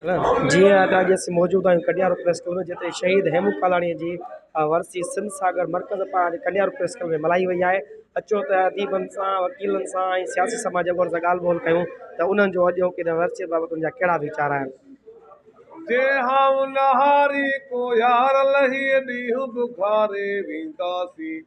جيئن ته اڄ اسين موجود آهيون ڪنڊيارو پريس ڪلب ۾ جتي شهيد هيمون ڪالاڻي جي ورسي سنڌ ساگر مرڪز پاران ڪنڊيارو پريس ڪلب ۾ ملهائي وئي آهي. اچو ته اديبن سان، وڪيلن سان ۽ سياسي سماجي اڳواڻن سان ڳالهه ٻولهه ڪيون ته انهن جو اڄوڪي هن ورسي بابت انهن جا ڪهڙا ويچار آهن. جي هائون نهاري ڪو يار لهي ڏينهن به گهاري وينداسين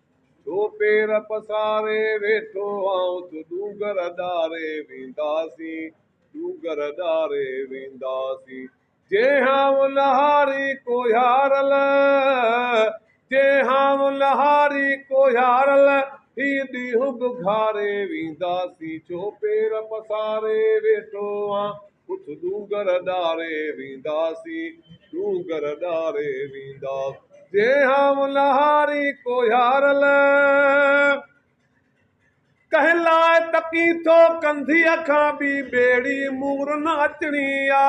ڇو پير پساري ويٺو آئون ٿو ڏونگر ڏاري وينداسين ڏونگر ڏاري وينداسين جي هائون نهاري ڪو يار لهي جي هائون نهاري ڪو يار لهي ڏينهن به گهاري وينداسين ڇو پير پساري ويٺو آن اٿ ڏونگر ڏاري وينداسين ڏونگر ڏاري وينداسين جي هائون نهاري ڪو يار لهي. ڪنهن لاء تڪين ٿو ڪنڌيء کان ٻي ٻيڙي مور نه اچڻي آ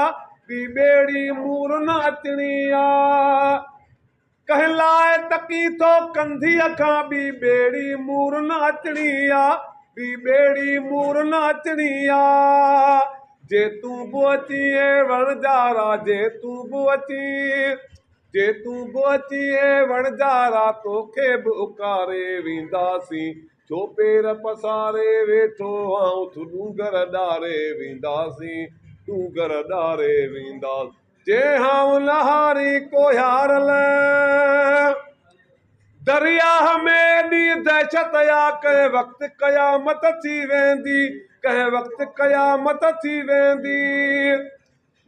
ٻي ٻيڙي مور نه اچڻي آ ڪنهن لاء تڪين ٿو ڪنڌيء کان ٻي ٻيڙي مور نه اچڻي آ ٻي ٻيڙي مور نه اچڻي آ جي تون به اچين اي وڻجارا جي تون به اچين جي تون به اچين اي وڻجارا توکي به اڪاري وينداسين ڇو پير پساري ويٺو آن اٿ ڏونگر ڏاري وينداسين ڏونگر ڏاري وينداسين جي هانء لهاري ڪوهيار لئه درياهه ۾ ايڏي دهشت آ ڪنهن وقت قيامت ٿي ويندي ڪنهن وقت قيامت ٿي ويندي.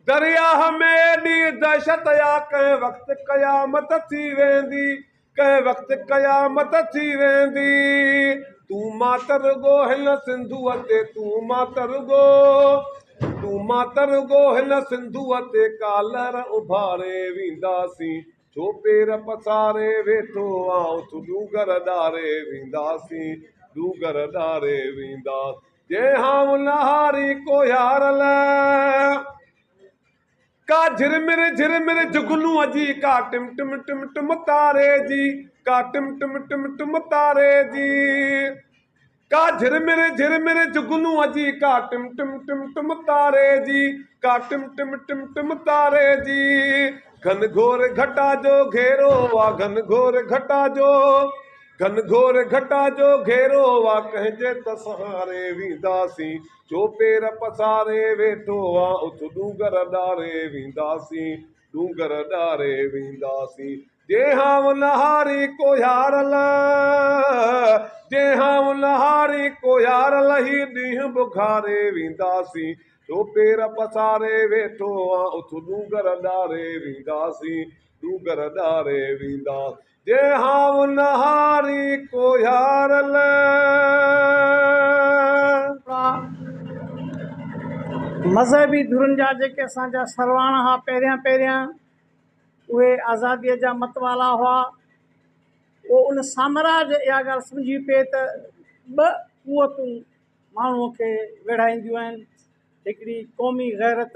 درياهه ۾ ايڏي دهشت آ ڪنهن وقت قيامت ٿي ويندي ڪنهن وقت قيامت ٿي ويندي تون مان ته رڳو هن سنڌوء تي تون مان ته رڳو تون مان ته رڳو هن سنڌوء تي ڪا لهر اڀاري وينداسين ڇو پير پساري ويٺو آن اٿ ڏونگر ڏاري وينداسين ڏونگر ڏاري وينداسين. جي هانء نهاري ڪوهيار لئه. ڪا جھرمر جھرمر جگنوء جي، ڪا ٽم ٽم ٽم ٽم تاري جي، ڪا ٽم ٽم ٽم ٽم تاري جي. ڪا جھرمر جھرمر جگنوء جي، ڪا ٽم ٽم ٽم ٽم تاري جي، ڪا ٽم ٽم ٽم ٽم تاري جي. گھن گھور گھٽا جو گھيرو آ، گھن گھور گھٽا جو. گهنگهور گهٽا جو گهيرو آ ڪنهن جي ته سهاري وينداسين ڇو پير پساري ويٺو آ اٿ ڏونگر ڏاري وينداسين ڏونگر ڏاري وينداسين جي هانء نهاري ڪوهيار لئه جي هانء نهاري ڪوهيار لهي ڏينهن به گهاري وينداسين ڇو پير پساري ويٺو آ اٿ ڏونگر ڏاري وينداسين ڏونگر ڏاري وينداسين جي هانء نهاري ڪوهيار لئه. مذهبي ڌرين جا جيڪي اسان جا سرواڻ ها پهريان پهريان اهي آزاديء جا متوالا هئا. پوء ان سامراج اها ڳالهه سمجهي پئي ته ٻه قوتون ماڻهوء کي ويڙهائينديون آهن، هڪڙي قومي غيرت،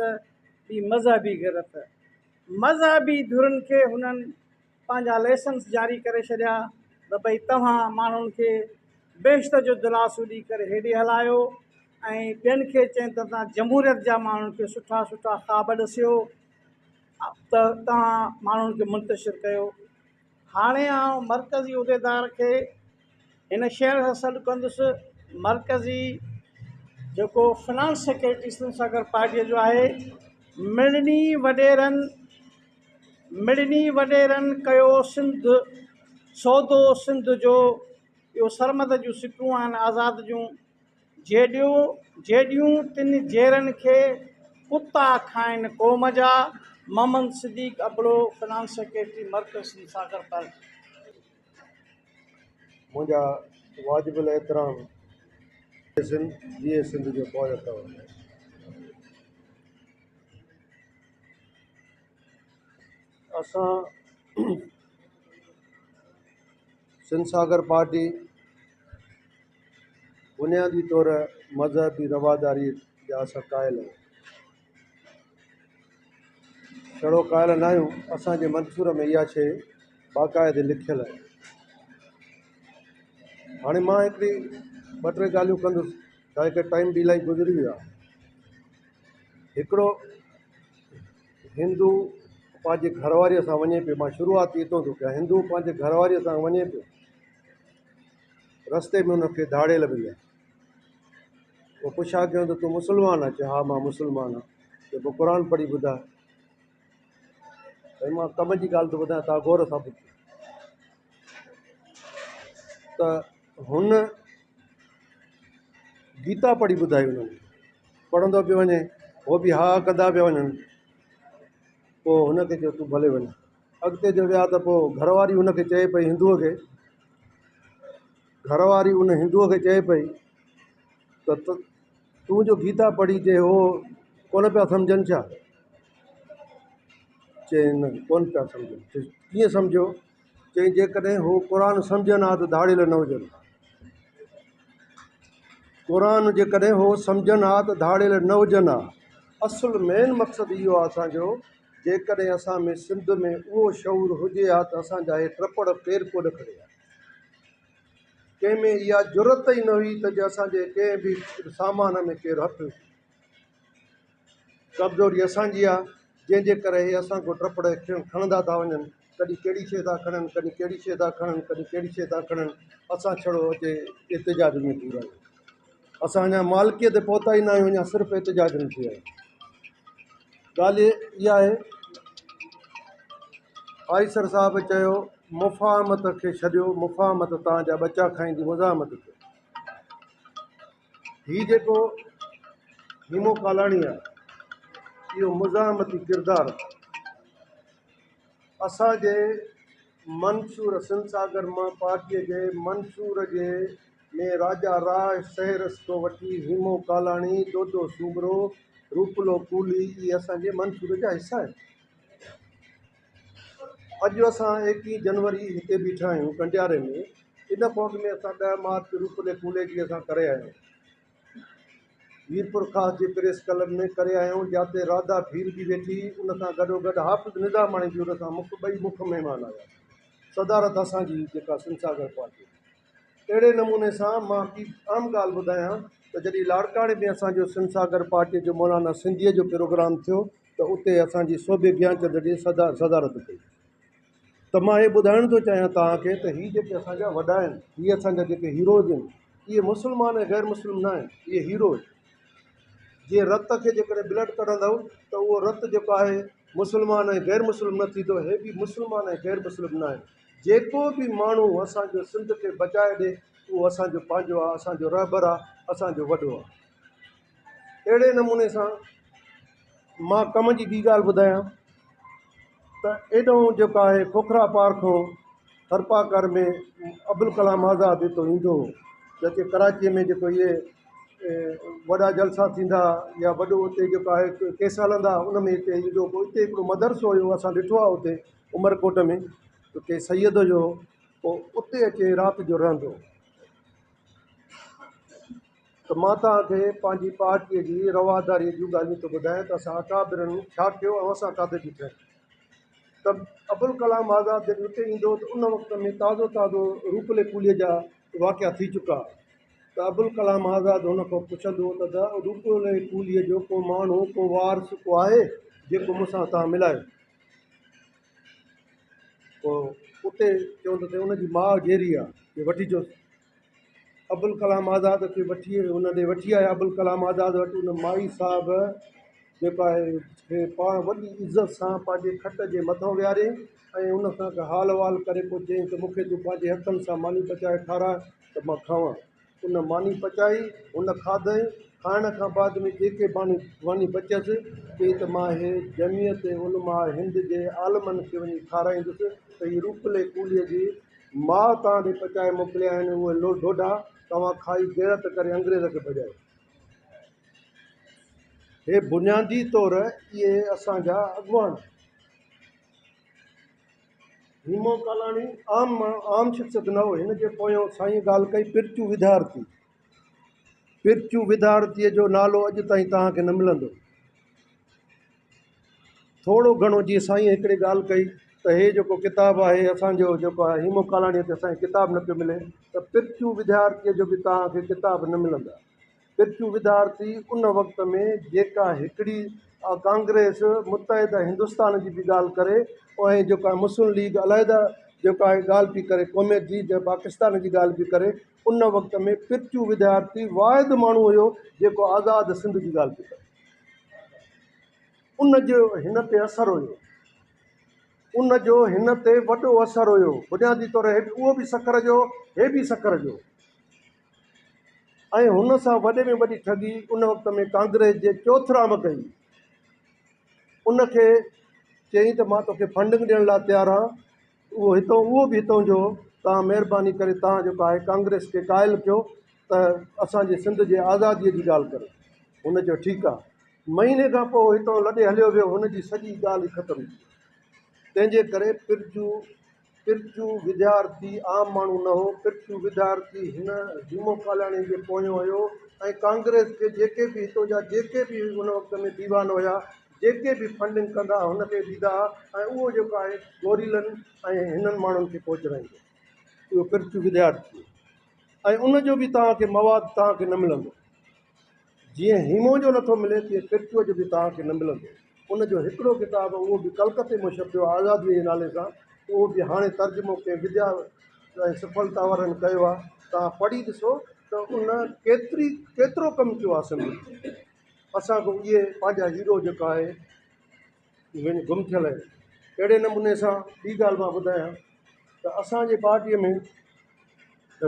ٻي مذهبي غيرت. مذهبي ڌرين کي هنن پنهنجا لائسنس جاري ڪري ڇڏيا ته ڀئي توهان ماڻهن کي بهشت جو دلاسو ڏئي ڪري هيڏي هلايو ۽ ٻين کي چين ته توهان جمهوريت جا ماڻهن کي سٺا سٺا خواب ڏسيو ته توهان ماڻهن کي منتشر ڪيو. هاڻي آئون مرڪزي عهديدار کي هن شعر سان سڏ ڪندس مرڪزي جيڪو فنانس سيڪريٽري سنڌ ساگر پارٽيء جو آهي مڙني وڏيرن مڙني وڏيرن ڪيو سنڌ سودو سنڌ جو اهو سرمد جون سٽون آهن آزاد جون جيڏيو جيڏيون تن جيرن کي ڪتا کائن قوم جا محمد صديق ابڙو فنانس سيڪريٽري مرڪز سنڌ ساگر پارٽي. منهنجا واجب الاحترام سنڌ جيئي سنڌ جو فوج اٿو. اسان سنڌ ساگر پارٽي بنيادي طور مذهبي رواداري جا اسان قائل آهيون. ڇڙو قائل نه آهيون اسان جي منشور ۾ اها شيء باقاعدي لکيل آهي. هاڻي مان هڪڙي ٻه ٽي ڳالهيون ڪندس ڇاڪاڻ ٽائيم به الاهي گذري ويو آهي. هڪڙو هندو پنهنجي گهر واريء سان وڃي پيو، مان شروعات ئي اتو ٿو ڪيان، هندو پنهنجي گهر واريء سان وڃي پيو، رستي ۾ هن کي ڌاڙيل مليا. پوء پڇا ڪيون ته تون مسلمان آهين؟ چيو ها مان مسلمان آهيان. چيو پوء قرآن پڙهي ٻڌاء. سائين مان ڪم جي ڳالهه ٿو ٻڌايان توهان غور سان ٻڌو ته هن گيتا پڙهي ٻڌائي انهن کي پڙهندو پيو وڃي هو به ها ها ڪندا پيا وڃن پوء هن کي چيو تون ڀلي وڃ اڳتي جو ويا ته پوء گهر واري هن کي چئي پئي هندوء کي گهر واري ان هندوء کي چئي پئي ته تون جو گيتا پڙهي چي هو ڪونه پيا سمجهن ڇا؟ چيائين نه ڪونه پيا سمجهن. چيس ڪيئن سمجهيو؟ چيائين جيڪڏهن هو قرآن سمجهن ها ته ڌاڙيل نه هجن ها. قرآن جيڪڏهن هو سمجهن ها ته ڌاڙيل نه هجن ها. اصل مين مقصد اهو آهي اسان جو جيڪڏهن اسان ۾ سنڌ ۾ اهو شعور هجي ها ته اسان جا اهي ٽپڙ پير ڪونه کڻي ها. ڪنهن ۾ اها جرئت ئي نه هئي ته جي اسان جي ڪنهن به سامان ۾ ڪير هٿ وجهي. ڪمزوري اسان جي آهي، جنهن جي ڪري هي اسان کان ٽپڙ کڻندا ٿا وڃن. ڪڏهن ڪهڙي شيء ٿا کڻن، ڪڏهن ڪهڙي شيء ٿا کڻن، ڪڏهن ڪهڙي شيء ٿا کڻن. اسان ڇڙو اچي احتجاج ۾ پورا آهيون. اسان اڃا مالڪيء تي پهتا ئي نه آهيون، اڃا صرف احتجاج ۾ ٿي آهيون. ڳالهه اها آهي، آريسر صاحب چيو مفاهمت کي ڇڏيو، مفاهمت توهان جا ٻچا کائيندي، مزاحمت ڪيو. هي جيڪو هيمو ڪالاڻي آهي، اهو مزاحمتي ڪردار آهي. اسان جي منشور سنڌ ساگر مان پارٽيء جي منشور جي ۾ راجا راء سهرس کان وٺي هيمو ڪالاڻي، دودو سومرو، روپلو ڪولهي اهي اسان جي منشور جا حصا آهن. اڄ اسان ايڪيهه جنوري هتي بيٺا آهيون ڪنڊياري ۾، ان کان اڳ ۾ اسان ڏهه مارچ روپلي ڪولهي جي اسان ڪري آيا آهيون. ميرپورخاص جي پريس ڪلب ۾ ڪري آيا آهيون جاتي راڌا ڀيل به ويٺي هئي ان سان گڏوگڏ حافظ نظاماڻي به ان سان مک ٻئي مک مهمان آيا. صدارت اسان جي هئي جيڪا سنڌ ساگر پارٽي جي. اهڙي نموني سان مان ٻي اهم ڳالهه ٻڌايان ته جڏهن لاڙڪاڻي ۾ اسان جو سنڌ ساگر پارٽيء جو مولانا سنڌيء جو پروگرام ٿيو ته اتي اسان جي سوڀي گيانچند جي صدارت ڪئي ته مان هي ٻڌائڻ ٿو چاهيان توهان کي ته هي جيڪي اسان جا وڏا آهن هي اسان جا جيڪي هيروز آهن اهي مسلمان ۽ غير مسلم نه آهن اهي هيرو آهن جيئن رت کي جيڪڏهن بلڊ ڪڍندؤ ته اهو رت جيڪو آهي مسلمان ۽ غير مسلم نه ٿيندو هي به مسلمان ۽ غير مسلم نه آهن جيڪو به ماڻهو اسان جو سنڌ کي بچائي ڏي اهو اسان جو پنهنجو آهي اسان جو رهبر آهي اسان جو وڏو آهي اهڙي نموني سان مان ڪم جي ٻي ڳالهه ٻڌايان ته ايڏو جيڪو آهي کوکرا پار کان ٿرپاڪر ۾ ابوالڪلام آزاد هتو ايندو هو جتي ڪراچيء ۾ جيڪو اهي وڏا جلسا ٿيندا يا وڏو اتي جيڪو آهي ڪيس هلندا ان ۾ هتي ايندو هو اتي هڪڙو مدرسو هيو اسان ڏٺو آهي اتي عمرڪوٽ ۾ اتي سيد جو پوء اتي اچي رات جو رهندو هو ته مان توهان کي پنهنجي پارٽيء جي رواداريء جون ڳالهيون ٿو ٻڌايان ته اسان اڪابرن ڇا ڪيو ۽ اسان ڪاٿي بيٺا آهيون ته ابوالڪلام آزاد جڏهن اتي ايندو هو ته ان وقت ۾ تازو تازو روپلي ڪولهيء جا واقعا ٿي چڪا هئا ته ابوالڪلام آزاد هن کان پڇندو هو ته روپلي ڪولهيء جو ڪو ماڻهو ڪو وارث ڪو آهي جيڪو مون سان توهان ملايو؟ پوء اتي چوندو ته ان جي ماء جيئري آهي چي وٺي اچوس. ابوالڪلام آزاد کي وٺي ان ڏي وٺي آيا ابوالڪلام آزاد وٽ ان مائي صاحب جيڪو آهي کي پاڻ وڏي عزت سان پنهنجي کٽ جي مٿان ويهاريائين ۽ ان سان حال احوال ڪري پوء چيائين ته مون کي تون پنهنجي هٿن سان ماني پچائي کاراء ته مان کاوان. ان ماني پچائي، هن کاڌائين، کائڻ کان بعد ۾ جيڪي ماني ماني بچيس، چيائين ته مان هي جمعيت علماء هند جي عالمن کي وڃي کارائيندس ته هي روپلي ڪولهيء جي ماء توهان ڏي پچائي موڪليا آهن، اهي ڍوڍا توهان کائي غيرت ڪري انگريز کي ڀڄايو. هي بنيادي طور اهي اسان جا اڳواڻ. هيمو ڪالاڻي عام عام شخصيت نه هو. هن جي پويان سائينء ڳالهه ڪئي پرچو وديارٿي. پرچو وديارٿيء جو نالو اڄ تائين توهان کي نه ملندو. ٿورو گهڻو جيئن سائينء هڪڙي ڳالهه ڪئي ته هي جيڪو ڪتاب آهي اسان جو جيڪو آهي هيمو ڪالاڻيء تي اسان کي ڪتاب نه پيو ملي ته پرچو وديارٿيء جو به توهان کي ڪتاب نه ملندا. پرچو وديارٿي ان وقت ۾ جيڪا هڪڙي ڪانگريس متحده هندستان جي به ڳالهه ڪري ۽ جيڪا مسلم ليگ علحده جيڪا آهي ڳالهه پئي ڪري قوميت جي جي پاڪستان جي ڳالهه پئي ڪري، ان وقت ۾ پرچو وديارٿي واحد ماڻهو هيو جيڪو آزاد سنڌ جي ڳالهه پئي ڪري. ان جو هن تي اثر هيو. ان جو هن تي وڏو اثر هيو. بنيادي طور هي اهو به سکر جو هي به سکر جو. ۽ هن سان وڏي ۾ وڏي ٺڳي ان وقت ۾ ڪانگريس جي چوٿرام ڪئي. ان کي چيائين ته مان توکي فنڊنگ ڏيڻ لاء تيار آهيان، اهو هتئون اهو به هتئون جو هو، توهان مهرباني ڪري توهان جيڪو آهي ڪانگريس کي قائل ڪيو ته اسان جي سنڌ جي آزاديء جي ڳالهه ڪري. هن چيو ٺيڪ آهي. مهيني کان پوء هتئون لڏي هليو ويو، هن جي سڄي ڳالهه ئي ختم ٿي وئي. تنهن جي ڪري پرجو پرچو وديارٿي عام ماڻهو نه هو. پرچو وديارٿي هن جمعو ڪالاڻي جي پويون هيو ۽ ڪانگريس کي جيڪي به هتو جا جيڪي به ان وقت ۾ ديوان هيا جيڪي به فنڊنگ ڪندا هن کي ڏيندا ها ۽ اهو جيڪو آهي گوريلن ۽ هنن ماڻهن کي پهچرائيندو اهو پرچو وديارٿي ۽ ان جو به توهان کي مواد توهان کي نه ملندو. جيئن هيمون جو نٿو ملي تيئن پرچوء جو به توهان کي نه ملندو. ان جو هڪڙو ڪتاب اهو به ڪلڪتي مان ڇپيو آهي آزاديء جي نالي سان، اهو به هاڻي ترجمو ڪنهن وديا ۽ سڦلتا وارن ڪيو آهي. توهان پڙهي ڏسو ته ان ڪيتري ڪيترو ڪم ڪيو آهي سنڌ ۾. اسان کان اهي پنهنجا هيرو جيڪا آهي وڃي گم ٿيل آهن. اهڙي نموني سان ٻي ڳالهه مان ٻڌايان ته اسان جي پارٽيء ۾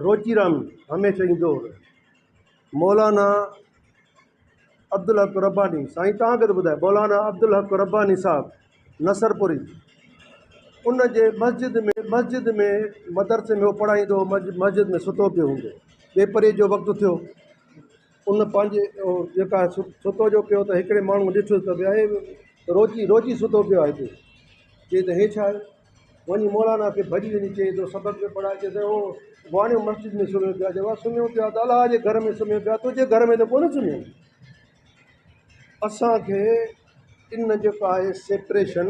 روچيرام هميشه ايندو هو. مولانا عبدالحق رباني سائين توهان کي ٿو ٻڌايان مولانا عبدالحق رباني صاحب نصرپوري ان جي مسجد ۾ مسجد ۾ مدرسي ۾ هو پڙهائيندو هو مسجد ۾ ستو پيو هوندو ٻيپري جو وقت ٿيو ان پنهنجي جيڪا ستو جو پيو ته هڪڙي ماڻهو ڏٺس ته ڀئي روچي روچي ستو پيو آهي هتي چي ته هي ڇا آهي وڃي مولانا کي ڀڄي وڃي چئي ٿو سبق پيو پڙهائي چئي ٿو او واڻيو مسجد ۾ سمهيو پيو آهي چئي واهه سمهيو پيو آهي ته الله جي گهر ۾ سمهيو پيو آهي تنهنجي گهر ۾ ته ڪونه سمهيو اسان کي ان جيڪو آهي سيپريشن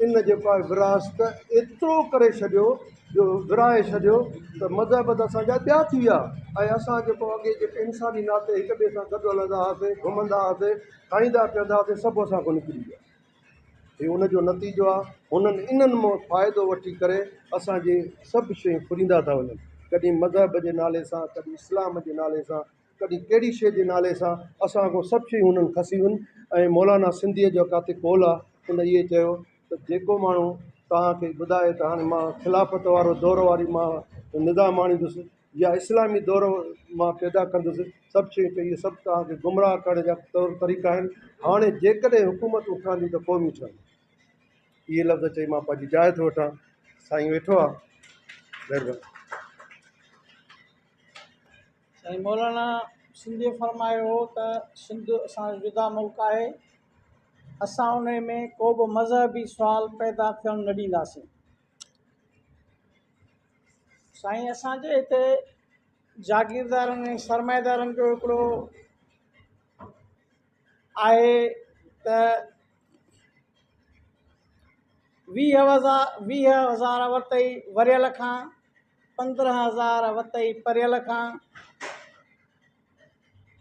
ان جيڪو آهي ورهاست ايترو ڪري ڇڏيو جو ورهائي ڇڏيو ته مذهب ته اسانجا ٻيا ٿي ويا ۽ اسان جيڪو اڳي جيڪي انساني ناتي هڪ ٻئي سان گڏ هلندا هئاسين گهمندا هئاسين کائيندا پيئندا هئاسين سڀ اسان کان نڪري ويا هي ان جو نتيجو آهي. هنن انهن مان فائدو وٺي ڪري اسان جي سڀ شيون ڦريندا ٿا وڃن. ڪڏهن مذهب جي نالي سان، ڪڏهن اسلام جي نالي سان، ڪڏهن ڪهڙي شيء جي نالي سان اسان کان سڀ شيون هنن کسيون آهن ۽ مولانا سنڌيء جو ڪاتي قول آهي، ان اهي چيو ته جيڪو ماڻهو توهان کي ٻڌائي ته هاڻي مان خلافت وارو دور واري مان نظام آڻيندس، يا اسلامي دور مان پيدا ڪندس، سڀ شيون ته اهي سڀ توهان کي گمراهه ڪرڻ جا طور طريقا آهن، هاڻي جيڪڏهن حڪومتون ٺهنديون ته قومي ٺهنديون. اهي لفظ چئي مان پنهنجي جاء ٿو وٺان. سائين ويٺو آ. مهرباني. سائين مولانا سنڌيء فرمايو هو ته سنڌ اسان جو جدا ملڪ آهي، اسان انهي ۾ ڪو به مذهبي سوال پيدا ٿيڻ نه ڏينداسين. سائين اسان جي هتي جاگيردارن ۽ سرمائيدارن جو هڪڙو آهي ته 20,000 ورتئي وريل کان 15,000 ورتئي پريل کان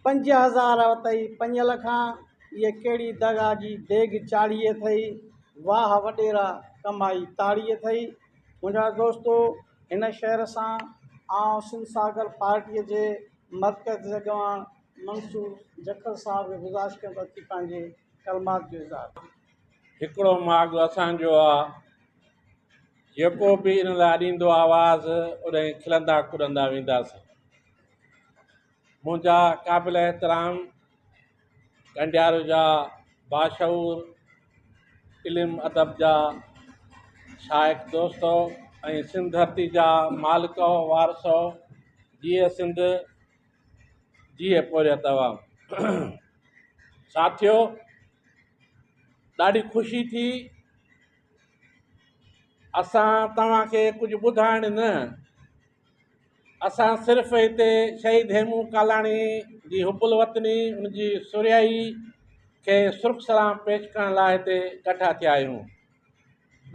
5,000 ورتئي پڃيل کان، اهي ڪهڙي دغا جي ديڳ چاڙهي اٿئي، واهه وڏيرا ڪمائي تاڙي اٿئي. منهنجا دوستو هن شعر سان آئون سنڌ ساگر پارٽيء جي مرڪزي اڳواڻ منصور جکر صاحب کي گذارش ڪيان ته اچي پنهنجي ڪلمات جو اظهار ڪن. هڪڙو ماڳ اسان جو آ، جيڪو به ان لاء ڏيندو آواز، اوڏانهن کلندا ڪڏندا وينداسين. منهنجا قابل احترام ڪنڊيارو جا باشعور علم ادب جا شائق دوستو ۽ سنڌ ڌرتي جا مالڪو وارثو جيئي سنڌ جيئي پورهيت عوام ساٿيو ڏاڍي خوشي ٿي اسان توهان کي ڪجهه ٻڌائڻ نه اسان صرف هتي شهيد هيمون ڪالاڻي جي حب الوطني ان جي سورهيائي کي سرخ سلام پيش ڪرڻ لاء هتي ڪٺا ٿيا آهيون.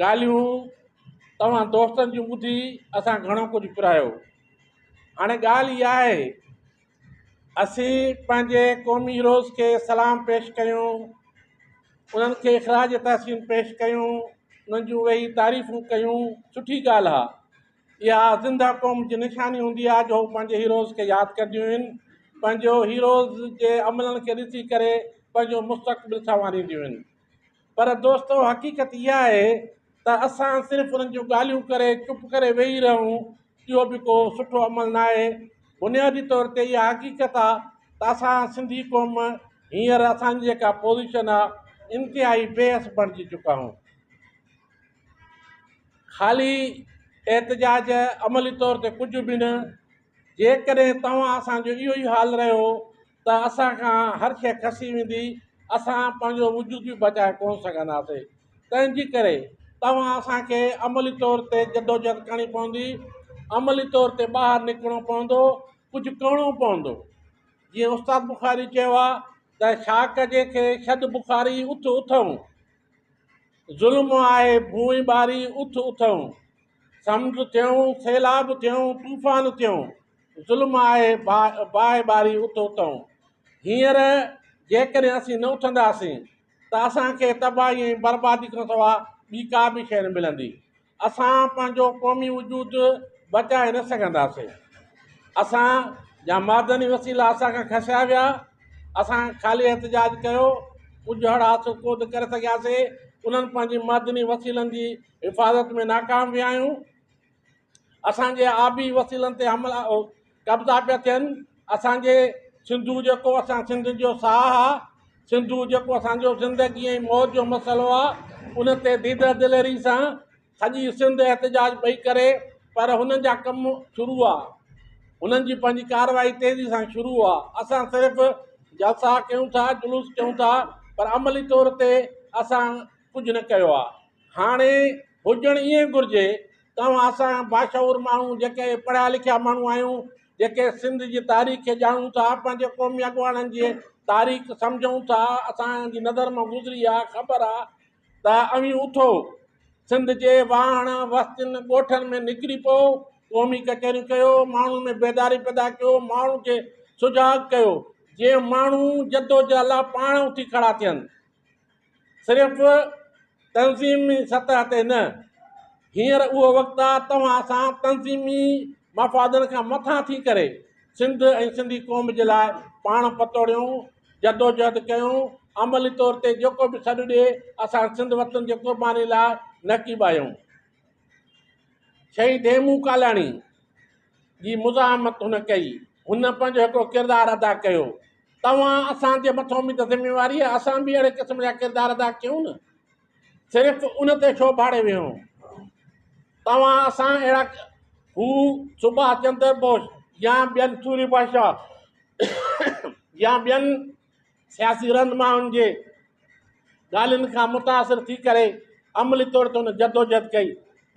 ڳالهيون توهان دوستن جون ٻڌي اسان گهڻو ڪجهه پرايو. هاڻي ڳالهه اها آهي اسين پنهنجي قومي هيروز کي سلام پيش ڪيون. انهن کي خراج تحسين پيش ڪيون، انهن جون ويهي تعريفون ڪيون، سٺي ڳالهه آهي. اها زنده قوم جي نشاني هوندي آهي جو هو پنهنجي هيروز کي ياد ڪنديون آهن، پنهنجو هيروز جي عملن کي ڏسي ڪري پنهنجو مستقبل سنوارينديون آهن. پر دوستو حقيقت اها آهي ته اسان صرف انهن جون ڳالهيون ڪري چپ ڪري ويهي رهون اهو به ڪو سٺو عمل ناهي. بنيادي طور تي اها حقيقت آ ته اسان سنڌي قوم هينئر اسان جي جيڪا پوزيشن آ انتهائي بي حس بڻجي چڪا آهيون. خالي احتجاج عملي طور تي ڪجهه به نه. جيڪڏهن توهان اسان جو اهو ئي حال رهيو ته اسان کان هر شيء کسي ويندي، اسان پنهنجو وجود به بچائي ڪونه سگهنداسين. تنهن جي ڪري توهان اسان کي عملي طور تي جدوجهد ڪرڻي پوندي، عملي طور تي ٻاهر نڪرڻو پوندو، ڪجهه ڪرڻو پوندو. جيئن استاد بخاري چيو آهي ته ڇا ڪجي کي ڇڏ بخاري اٿ اٿئون، ظلم آهي ڀونء ٻاري اٿ اٿئون. سمنڊ ٿيون، سيلاب ٿيون، طوفان ٿيون، ظلم آهي باهه ٻاري اٿ اٿئون. هينئر جيڪڏهن اسين نه اٿنداسين ته اسان کي تباهي ۽ بربادي کان سواء ٻي ڪا به شيء نه ملندي. اسان پنهنجو قومي وجود بچائي نه سگهنداسين. اسان جا معدني وسيلا اسان کان کسيا ويا، اسان خالي احتجاج ڪيو، ڪجهه هڙ حاصل ڪو نه ڪري سگهياسين. انهن پنهنجي معدني وسيلن جي حفاظت ۾ ناڪام ويا آهيون، اسان جي آبي وسيلن تي حملا قبضا پيا ٿين، اسان جي سنڌو جيڪو اسان سنڌين جو ساهه آ، سنڌو جيڪو اسان جو زندگي ۽ موت جو مسئلو آ، ان تي ديده دليري سان سڄي سنڌ احتجاج پئي ڪري پر هنن جا ڪم شروع آ، هنن جي پنهنجي ڪارروائي تيزي سان شروع آ، اسان صرف جلسا ڪيون ٿا، جلوس ڪيون ٿا پر عملي طور تي اسان ڪجهه نه ڪيو آ. هاڻي هجڻ ائين گهرجي توهان اسان باشعور ماڻهو جيڪي پڙهيا لکيا ماڻهو آهيون جيڪي سنڌ جي تاريخ کي ڄاڻون ٿا پنهنجي قومي اڳواڻن جي تاريخ سمجهون ٿا اسان جي نظر مان گذري آ خبر آ ته اوهين اٿو سنڌ جي واهڻ وستين ڳوٺن ۾ نڪري پئو قومي ڪچهريون ڪيو ماڻهن ۾ بيداري پيدا ڪيو ماڻهن کي سجاڳ ڪيو جيئن ماڻهو جدوجهد لاء پاڻ اٿي کڙا ٿين صرف تنظيمي سطح تي نه، هينئر اهو وقت آ توهان اسان تنظيمي مفادن کان مٿان ٿي ڪري سنڌ ۽ سنڌي قوم جي لاء پاڻ پتوڙيون، جدوجهد ڪيون، عملي طور تي جيڪو به سڏ ڏي اسان سنڌ وطن جي قرباني لاء نه ڪيٻايون. شهيد هيمون ڪالاڻي جي مزاحمت هن ڪئي، هن پنهنجو هڪڙو ڪردار ادا ڪيو. توهان اسان جي مٿان به ته ذميواري آهي، اسان به اهڙي قسم جا ڪردار ادا ڪيون نه، صرف ان تي ڇو ڀاڙي ويهون؟ توهان اسان اهڙا هو سڀاش چندر بوس يا ٻين سوري بادشاهه يا ٻين سياسي رهنمائن جي ڳالهين کان متاثر ٿي ڪري عملي طور تي ان جدوجهد ڪئي،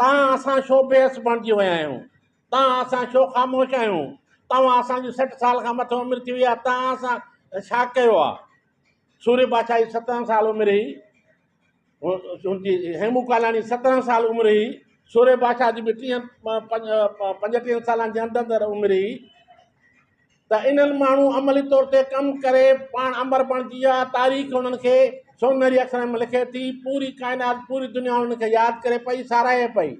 تان اسان ڇو بي حس بڻجي ويا آهيون؟ تان اسان ڇو خاموش آهيون؟ توهان اسان جي 60 سال کان مٿي عمر ٿي وئي آهي، تان اسان ڇا ڪيو آهي؟ سوري بادشاهه جي 17 سال عمر هئي، هن جي هيمون ڪالاڻي 17 سال عمر هئي، سوري بادشاهه جي به ٽيهن پنجٽيهن سالن جي اندر اندر عمر هئي ته انهن ماڻهو عملي طور تي ڪم ڪري پاڻ امر بڻجي ويا، تاريخ انهن کي سونهري اکرن ۾ لکي ٿي، پوري ڪائنات پوري دنيا انهن کي ياد ڪري پئي، ساراهي پئي.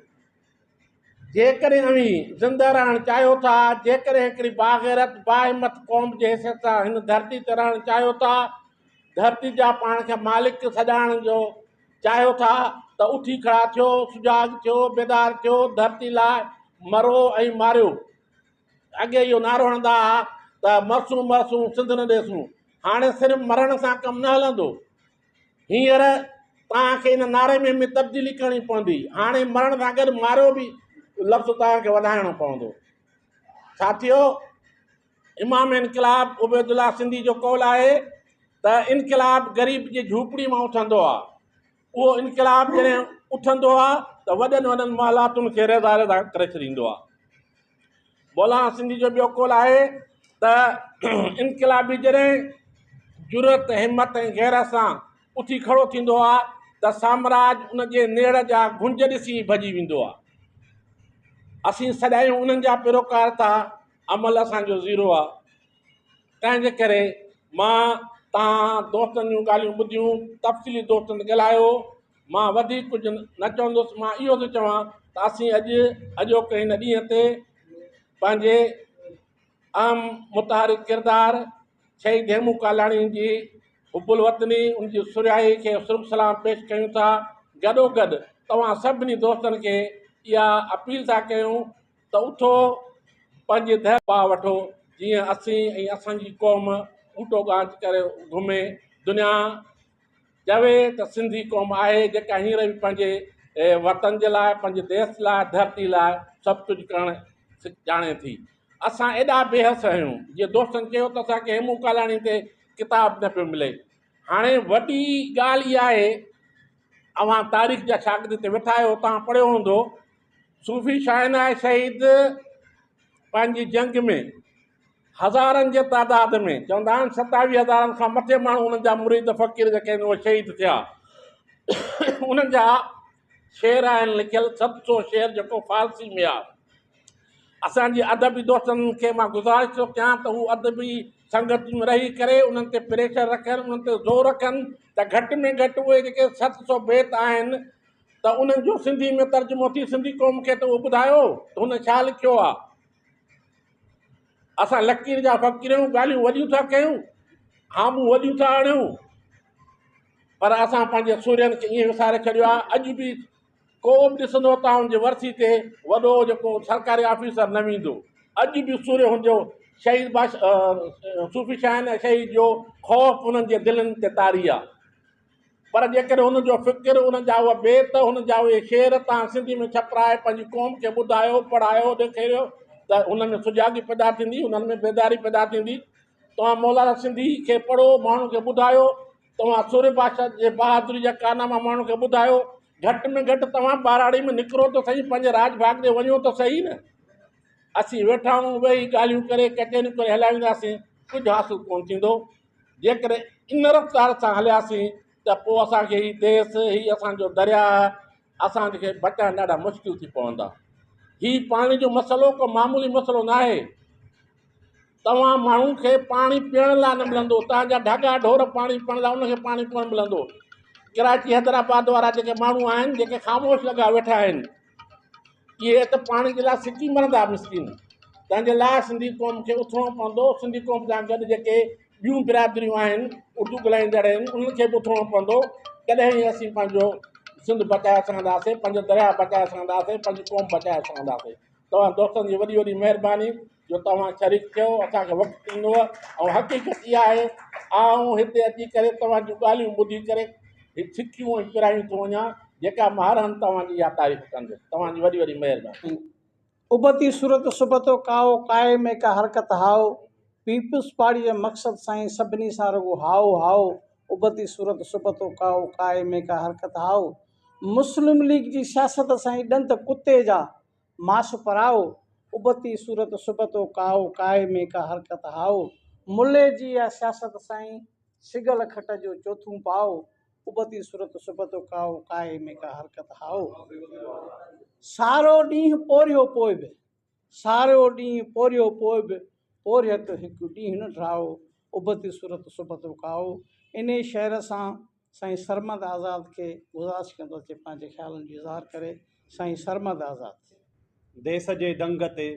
جيڪڏهن اوهين زنده رهڻ چاهيو ٿا، جيڪڏهن هڪڙي باغيرت، باهمت قوم جي حيثيت سان هن ڌرتي تي رهڻ چاهيو ٿا، ڌرتي جا پاڻ کي مالڪ سڏائڻ جو چاهيو ٿا ته اٿي کڙا ٿيو، سجاڳ ٿيو، بيدار ٿيو، ڌرتي لاء مرو ۽ ماريو. اڳي اهو نعرو هڻندا ها ته مرسون مرسون سنڌ نه ڏيسون. هاڻي صرف مرڻ سان ڪم نه هلندو. هينئر توهان کي ان نعري ۾ به تبديلي ڪرڻي پوندي. هاڻي مرڻ سان گڏ ماريو به لفظ توهان کي وڌائڻو پوندو. ساٿيو! امام انقلاب عبيدالله سنڌي جو قول آهي ته انقلاب غريب جي جهوپڙي مان اٿندو آهي. اهو انقلاب جڏهن اٿندو آهي ته وڏن وڏن محلاتن کي ريزا ريزا ڪري ڇڏيندو آهي. مولانا سنڌي جو ٻيو قول آهي ته انقلابي جڏهن جرئت، همت ۽ غيرت سان اٿي کڙو ٿيندو آهي ته سامراج ان جي نيڙ جا گهنج ڏسي ڀڄي ويندو آهي. اسين سڏايون انهن جا پيروڪار ٿا، عمل اسان جو زيرو آهي. تنهن جي ڪري مان توهان دوستن جون ڳالهيون ٻڌيون، تفصيلي دوستن ڳالهايو، مان وڌيڪ ڪجهه نه چوندس، مان اهو ٿو چوان ته اسين اڄ اڄوڪي هن ڏينهن تي پنهنجي اهم متحرڪ ڪردار شهيد هيمون ڪالاڻي جي حب الوطني ان جي سرهائي کي سرخ سلام پيش ڪيون ٿا، گڏوگڏ توهان سڀني دوستن کي اها اپيل ٿا ڪيون ته اٿو پنهنجي ڌيء پاء وٺو جيئن اسين ۽ اسان جي قوم ٻوٽو ڳانچ ڪري گهمي دنيا چوي ته سنڌي قوم آهي جيڪا هينئر به پنهنجي وطن جي لاء پنهنجي ديس لاء ڌرتي لاء سڀ ڪجهه ڪرڻ ڄاڻي ٿي. اسان ايڏا بي حس آهيون جيئن دوستن چيو ته اسان کي هيمون ڪالاڻي تي ڪتاب نه پيو ملي. هاڻي وڏي ڳالهه اها آهي اوهان تاريخ جا شاگرد هتي ويٺا آهيو توهان پڙهيو هوندو صوفي شاهناء شهيد پنهنجي جنگ ۾ هزارن جي تعداد ۾ چوندا آهن ستاويهه هزارن کان مٿي ماڻهو انهن جا مريد فقير جيڪي آهن اهي شهيد ٿيا انهن جا شعر آهن لکيل 700 شعر جيڪو فارسي ۾ آهي اسان جي ادبي دوستن کي مان گذارش ٿو ڪيان ته هو ادبي سنگت ۾ رهي ڪري انهن تي پريشر رکن انهن تي زور رکن ته گهٽ ۾ گهٽ اهي جيڪي 700 بيت آهن ته انهن جو سنڌي ۾ ترجمو ٿي سنڌي قوم کي ته اهو ٻڌايو ته هن ڇا لکيو آ. اسان لڪير جا فقير آهيون، ڳالهيون وڏيون ٿا ڪيون، هامون وڏيون ٿا آڻيون، پر اسان پنهنجي سورين کي ائين وساري ڇڏيو آ. اڄ به ڪو به ڏسندو ته ان جي ورسي تي وڏو جيڪو سرڪاري آفيسر نه ويندو. اڄ به سوري هن جو شهيد باش صوفي شاهن شهيد جو خوف انهن جي دلين تي طاري آ. پر جيڪڏهن هن جو فڪر، ان جا اهي بيت، هن جا اهي شعر توهان سنڌي ۾ ڇپرائي پنهنجي قوم کي ٻڌايو، پڙهايو، ڏيکاريو ته هنن ۾ سجاڳي پيدا ٿيندي، هنن ۾ بيداري پيدا ٿيندي. توهان مولانا سنڌي کي پڙهو، ماڻهن کي ٻڌايو، توهان سورهيه بادشاهه جي بهادري جا ڪارناما ماڻهن کي ٻڌايو. گهٽ ۾ گهٽ توهان ٻهراڙي ۾ نڪرو ته سهي، پنهنجي راڄ ڀاڳ تي وڃو ته سهي نه. اسين ويٺا آهيون، ويهي ڳالهيون ڪري، ڪچهريون ڪري هليا وينداسين، ڪجهه حاصل ڪونه ٿيندو. جيڪڏهن ان رفتار سان هلياسين ته پوء اسان کي هي ديس، هي اسان جو درياهه اسان کي بچائڻ ڏاڍا مشڪل ٿي پوندا. هي پاڻي جو مسئلو ڪو معمولي مسئلو ناهي. توهان ماڻهن کي پاڻي پيئڻ لاء نه ملندو، توهان جا ڍڳا ڍور پاڻي پيئڻ لاء انهن کي پاڻي ڪونه ملندو. ڪراچي حيدرآباد وارا جيڪي ماڻهو آهن، جيڪي خاموش لڳا ويٺا آهن، اهي ته پاڻي جي لاء سڪي مرندا مسڪين. تنهن جي لاء سنڌي قوم کي اٿڻو پوندو. سنڌي قوم سان گڏ جيڪي ٻيون برادريون آهن، اردو ڳالهائيندڙ آهن، انهن کي به اٿڻو پوندو. تڏهن ئي اسين پنهنجو سنڌ بچائي سگهنداسين، پنهنجو درياهه بچائي سگهنداسين، پنهنجي قوم بچائي سگهنداسين. توهان دوستن جي وڏي وڏي مهرباني جو توهان شريڪ ٿيو، اسان کي وقت ڏنو ۽ حقيقت اها آهي آئون هتي اچي ڪري توهان جون ڳالهيون ٻڌي ڪري هي سکيون ۽ پرايون ٿو وڃان جيڪا ماهرن توهان جي اها تعريف ڪندس. توهان جي وڏي وڏي مهرباني. ابتي صورت سبتو ڪائو ڪائي ۾ ڪا حرڪت هائو پيپلز پارٽي جو مقصد سائين سڀني سان رڳو هائو هائو ابتي صورت سبتو ڪائو ڪائي ۾ ڪا حرڪت هائو مسلم ليگ جي سياست سائين ڏند ڪتي جا ماس پرائو ابتي صورت سبتو ڪائو ڪائي ۾ ڪا حرڪت هائو ملي جي اها سياست سائين سگل کٽ جو چوٿون پائو ابتي صورت سبتو ڪائو ڪائي ۾ ڪا حرڪت هائو سارو ڏينهن پورهيو پوء به سارو ڏينهن پورهيو پوء به پورهيت هڪ ڏينهن نه ڊاهو ابتي صورت سبتو ڪائو انهي شعر سان سائين سرمد آزاد کي گذارش ڪندس جي پنهنجي خيالن جو اظهار ڪري سائين سرمد آزاد. ديس جي دنگ تي،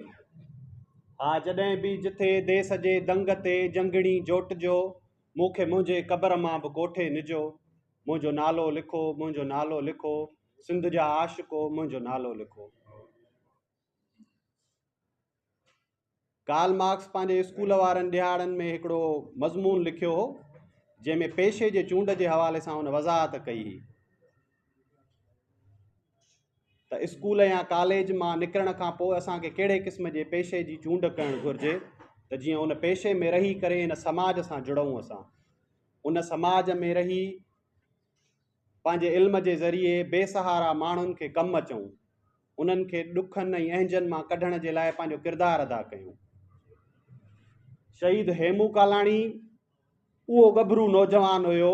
ها جڏهن به جٿي ديس جي دنگ تي جنگڻي جوٽجو، مون کي منهنجي قبر مان به ڪوٺي نجو، منهنجو نالو لکو، منهنجو نالو لکو، سنڌ جا عاشقو، منهنجو نالو لکو. ڪارل مارڪس پنهنجي اسڪول وارن ڏهاڙن ۾ هڪڙو مضمون لکيو هو، جنهن ۾ پيشي جي چونڊ جي حوالي سان هن وضاحت ڪئي هئي ته اسڪول يا ڪاليج مان نڪرڻ کان پوء اسان کي ڪهڙي قسم جي پيشي جي چونڊ ڪرڻ گهرجي ته جيئن ان پيشي ۾ رهي ڪري هن سماج سان جڙون، اسان ان سماج ۾ رهي پنهنجي علم جي ذريعي بي سهارا ماڻهن کي ڪم اچون، انهن کي ڏکن ۽ اهنجن مان ڪڍڻ جي لاء پنهنجو ڪردار ادا ڪيون. شهيد هيمون ڪالاڻي اهو ڳڀرو نوجوان هيو،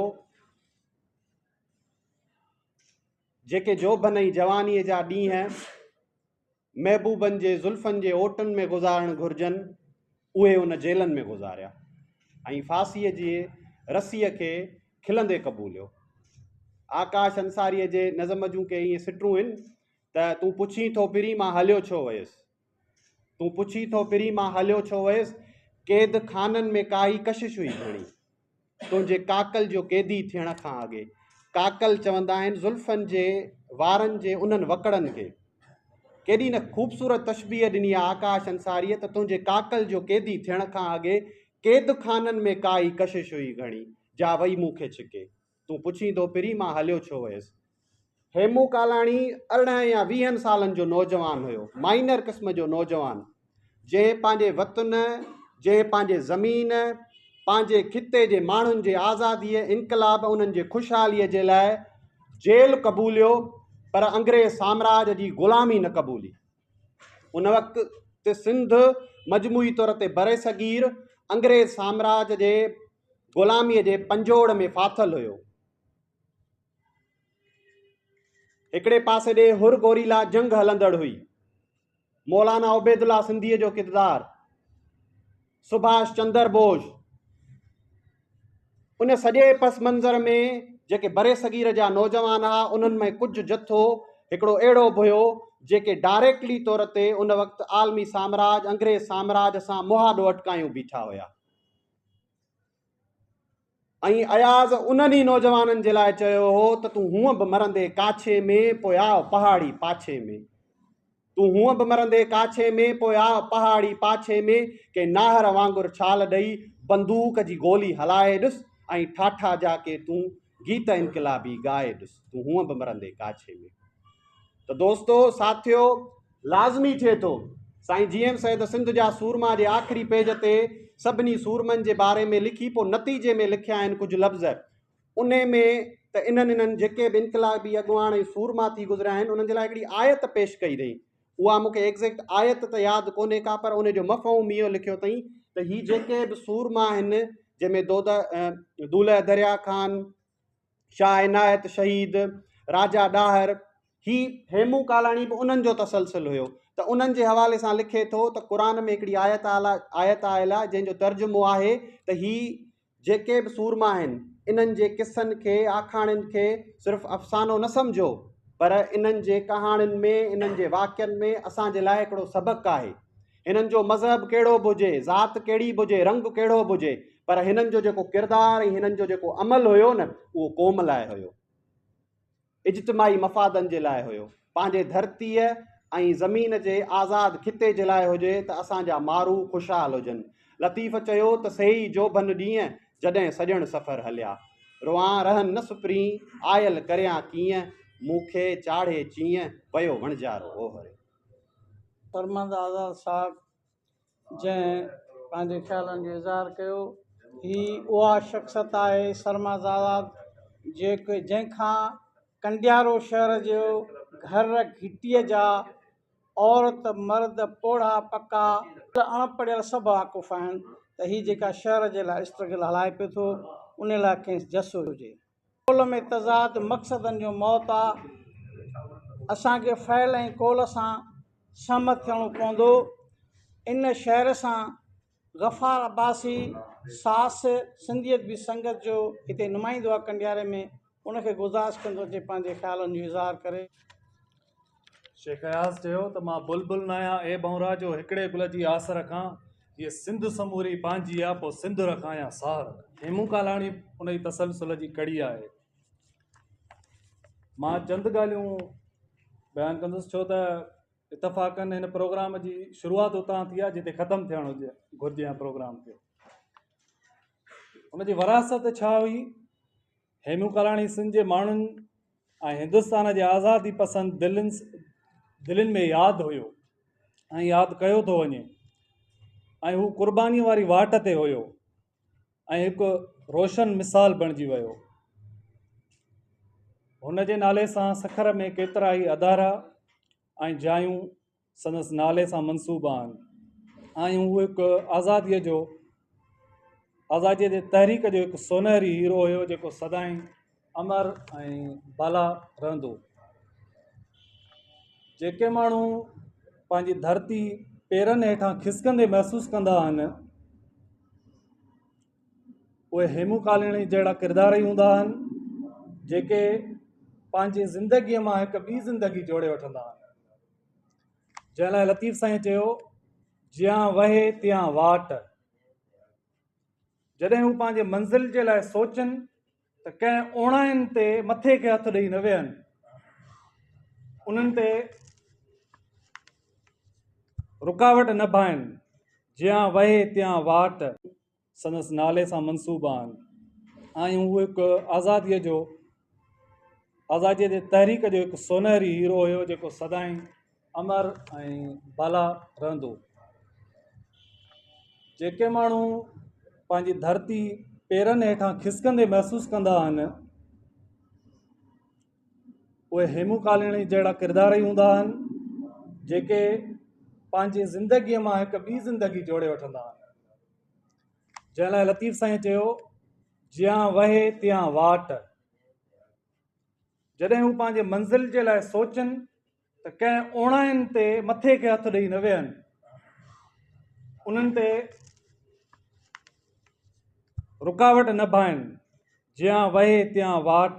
جيڪي جوڀن ۽ جوانيء جا ڏينهن محبوبن جي زلفن جي اوٽن ۾ گذارڻ گهرجن، اهي ان جيلن ۾ گذاريا ۽ ڦاسيء جي رسيء کي کلندي قبوليو. آڪاش انصاريء جي نظم جون ڪي ائين سٽون هن ته تون پڇين ٿو پرين مان هليو ڇو ويس؟ تون پڇين ٿو پرين مان هليو ڇو ويس؟ قيد خانن ۾ ڪائي ڪشش هئي گهڻي. تنهنجي ڪاڪل جو قيدي ٿيڻ کان اڳي. ڪاڪل چوندا آهن زلفن جي وارن جي انهن وڪڙن کي. ڪيڏي نه خوبصورت تشبيهه ڏني آهي آڪاش انصاريء ته تنهنجي ڪاڪل جو قيدي ٿيڻ کان اڳي قيد خانن ۾ ڪائي ڪشش هئي گهڻي، جا وئي مون کي ڇڪي. تون پڇين ٿو پرين مان هليو ڇو ويس؟ هيمون ڪالاڻي 18 يا 20 سالن جو نوجوان هيو، مائنر قسم جو نوجوان، جنهن پنهنجي وطن، جنهن پنهنجي زمين، پنهنجي خطي جي ماڻهن جي آزاديء، انقلاب، انهن جي خوشحاليء جي لاء جيل قبوليو، پر انگريز سامراج جي غلامي نه قبولي. ان وقت سنڌ مجموعي طور تي برصغير انگريز سامراج جي غلاميء جي پنجوڙ ۾ ڦاٿل هيو. هڪڙي پاسي ڏي حر گوريلا جنگ هلندڙ هئي. مولانا عبيدالله سنڌيء جو ڪردار، سڀاش چندر بوس، ان سڄي پس منظر ۾ جيڪي برصغير جا نوجوان هئا انهن ۾ ڪجهه جٿو هڪڙو اهڙو به هيو جيڪي ڊائريڪٽلي طور تي ان وقت عالمي سامراج، انگريز سامراج سان مهاڏو اٽڪايون بيٺا هيا. ۽ اياز انهن ئي نوجوانن جي لاء چيو هو ته تون هونء به مرندي ڪاڇي ۾ پوء آء پهاڙي پاڇي ۾. تون هونء به مرندي ڪاڇي ۾ پوء آء پهاڙي پاڇي ۾. ڪنهن ناهر وانگر ڇال ڏئي بندوق جي گولي هلائي ڏس ۽ ٺاٺا جا ڪي تون گيت انقلابي ڳائي ڏس تون هونء به مرندي ڪاڇي ۾. ته دوستو ساٿيو! لازمي ٿئي ٿو. سائين جي ايم سيد سنڌ جا سورما جي آخري پيج تي سڀني سورمن جي باري ۾ لکي پوء نتيجي ۾ لکيا آهن ڪجهه لفظ انهي ۾ ته انهن انهن جيڪي به انقلابي اڳواڻ ۽ سورما ٿي گذريا آهن انهن جي لاء هڪڙي آيت پيش ڪئي اٿئي اها مون کي ايگزيڪٽ آيت ته ياد ڪونهي ڪا پر انهي جو مفهوم اهو لکيو اٿئي ته هي جيڪي به سورما آهن جنهن ۾ دولهه دريا خان شاهه عنايت شهيد، راجا ڏاهر، هي هيمون ڪالاڻي به انهن جو تسلسل هيو ته انهن جي حوالي سان لکي ٿو ته قرآن ۾ هڪڙي آيت آيت آيل آهي جنهن جو ترجمو آهي ته هي جيڪي به سورما آهن انهن جي قصن کي آکاڻين کي صرف افسانو نه سمجهو پر انهن جي ڪهاڻين ۾ انهن جي واقعن ۾ اسان جي لاء هڪڙو سبق آهي. هنن جو مذهب ڪهڙو به هجي، ذات ڪهڙي به هجي، رنگ ڪهڙو به هجي، پر هنن جو جيڪو ڪردار ۽ هنن جو جيڪو عمل هيو نه، اهو قوم لاء هيو. اجتماعي مفادن جي لاء هيو. پنهنجي ڌرتيء ۽ زمين جي آزاد خطي جي لاء هجي ته اسان جا مارو خوشحال هجن. لطيف چيو ته سي ئي جوڀن ڏينهن، جڏهن سڄڻ سفر هليا. روئان رهن نه سپرين، آيل ڪريان ڪيئن، مون کي چاڙهي چيئن، ويو وڻجارو اوهري. سرمد آزاد صاحب جنهن پنهنجي خيالن جو اظهار ڪيو هي اها شخصيت آهي سرمد آزاد جيڪ جنهن کان ڪنڊيارو شهر جو گهر گهٽيء جا عورت مرد پوڙها پڪا اڻ پڙهيل سڀ واقف آهن ته هي جيڪا شهر جي لاء اسٽرگل هلائي پيو ٿو ان لاء کيس جس هجي. قول ۾ تضاد مقصدن جو موت آ. اسان کي فعل ۽ قول سان سهمت ٿيڻو پوندو. ان شعر سان غفار عباسي ساس سنڌي ادبي سنگت جو هتي نمائندو آ ڪنڊياري ۾ ان کي گذارش ڪندو اچي پنهنجي خيالن جو اظهار ڪري. شيخ اياز چيو ته مان بلبل ناهيان اي ڀنورا جو هڪڙي گل جي آس رکان، هيء سنڌ سموري پنهنجي آ پوء سنڌ رکان يا ساهه رکان. هيمون ڪالاڻي ان ئي تسلسل جي ڪڙي آهي. مان چند ڳالهيون بيان ڪندس ڇو ته اتفاقن هن پروگرام جي شروعات اتان ٿي آهي جتي ختم ٿيڻ هجي گهرجي ها پروگرام کي. ان جي وراثت ڇا هئي؟ هيمون ڪالاڻي سنڌ جي ماڻهن ۽ هندستان جي آزادي پسند دلين دلين ۾ ياد هيو ۽ ياد ڪيو ٿو وڃي ۽ هو قرباني واري واٽ تي هيو ۽ هڪ روشن مثال بڻجي ويو هن جي نالي سان سکر ۾ ڪيترا ئي ادارا ۽ جايون سندس نالي سان منسوب آهن ۽ هو هڪ آزاديء جو آزاديء جي تحريڪ جو هڪ سونهري هيرو هيو جيڪو سدائين امر ۽ بالا رهندو. جيڪي ماڻهو پنهنجي ڌرتي پيرن هيٺان کسڪندي محسوس ڪندا آهن. اهي هيمون ڪالاڻي جهڙا ڪردار ئي هوندا آهن جيڪي پنهنجي زندگيء مان هڪ ٻي زندگي جوڙي وٺندا آهن. جنهن لاء لطيف سائين چيو جيان وهي تيان واٽ. جڏهن هو پنهنجي منزل جي لاء سوچن ته ڪنهن اوڻاين تي مٿي کي هٿ ڏئي نه ويهن، انهن تي رڪاوٽ نه ڀائن، جيان وهي تيان واٽ. سندس نالي سان منسوب آهن ۽ هو هڪ آزاديء جو آزاديء جي تحريڪ جو هڪ سونهري هيرو هيو جيڪو سدائين امر ۽ بالا رهندو. جيڪي ماڻهو پنهنجي ڌرتي پيرن هيٺان کسڪندي محسوس ڪندا آهن اهي هيمون ڪالاڻي جهڙا ڪردار ئي هوندا آهن جيڪي پنهنجي زندگيء مان هڪ ٻي زندگي جوڙي وٺندا آهن. جنهن لاء لطيف سائين چيو جيان وهي تيان واٽ. جڏهن هو پنهنجي منزل جي لاء سوچن ته ڪنهن اوڻاين تي مٿي کي هٿ ڏئي نه ويهن، انهن تي رڪاوٽ نه ڀائن، جيان وهي تيان واٽ،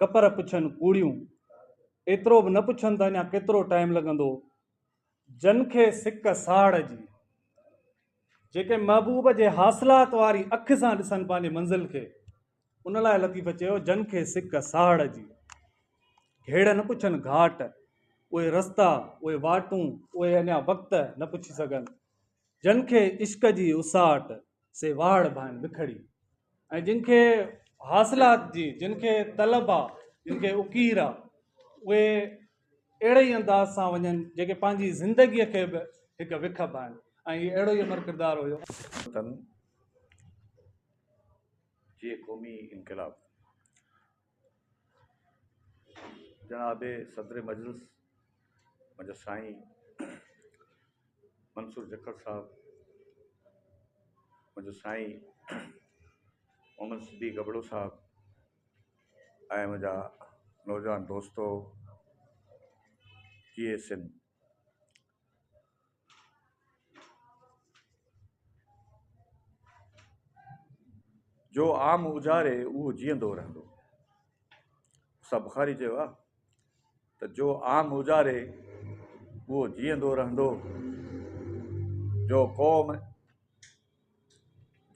ڪپر پڇن ڪوڙيون، ايترو به نه پڇن ته اڃا ڪيترو ٽائيم لڳندو، جن کي سڪ ساڙ جي، جيڪي محبوب جي حاصلات واري اک سان ڏسن پنهنجي منزل کي، ان لاء لطيف چيو، جن کي سڪ ساڙ جي، گهيڙ نه پڇن گهاٽ، اهي رستا، اهي واٽون، اهي اڃا وقت نه پڇي سگهن. جن کي عشق جي اساٽ، سي واڙ ڀائن وکڙي. ۽ جن کي حاصلات جي، جن کي طلب آ، جن کي اڪير آ، اهي اهڙي ئي انداز سان وڃن، جيڪي پنهنجي زندگيء کي به هڪ وک ڀائن. ۽ هي اهڙو ئي امر ڪردار هيو. وطن جي قومي انقلاب. جناب صدر مجلس منهنجا سائين منصور جکر صاحب، منهنجو سائين محمد صديق ابڙو صاحب ۽ منهنجا نوجوان دوستو جي ايس اين جو عام اجاري اهو جيئندو رهندو. استاد بخاري چيو آهي ته جو عام اجاري اهو جيئندو رهندو، جو قوم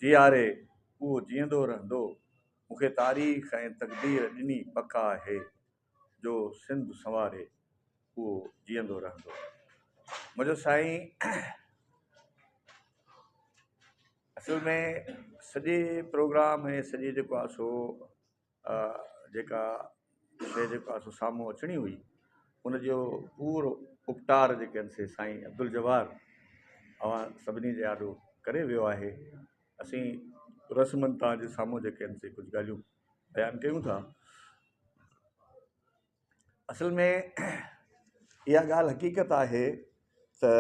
جياري اهو جيئندو رهندو. مون کي تاريخ ۽ تقدير ڏني پڪ آهي. جو سنڌ سنواري اهو جيئندو رهندو. منهنجو سائين اصل ۾ سڄي پروگرام ۽ سڄي جيڪو آهي سو جيڪا شيء جيڪو آهي سو سامهون اچڻي هئي ان جو پورو اپٽار جيڪي آهن سي سائين عبدالجبار اوهان سڀني جي آڏو ڪري ويو آهي. اسين رسمن تان جي سامهون جيڪي آهن سي ڪجهه ڳالهيون بيان ڪيون ٿا. اصل ۾ اها ڳالهه حقيقت آهي ته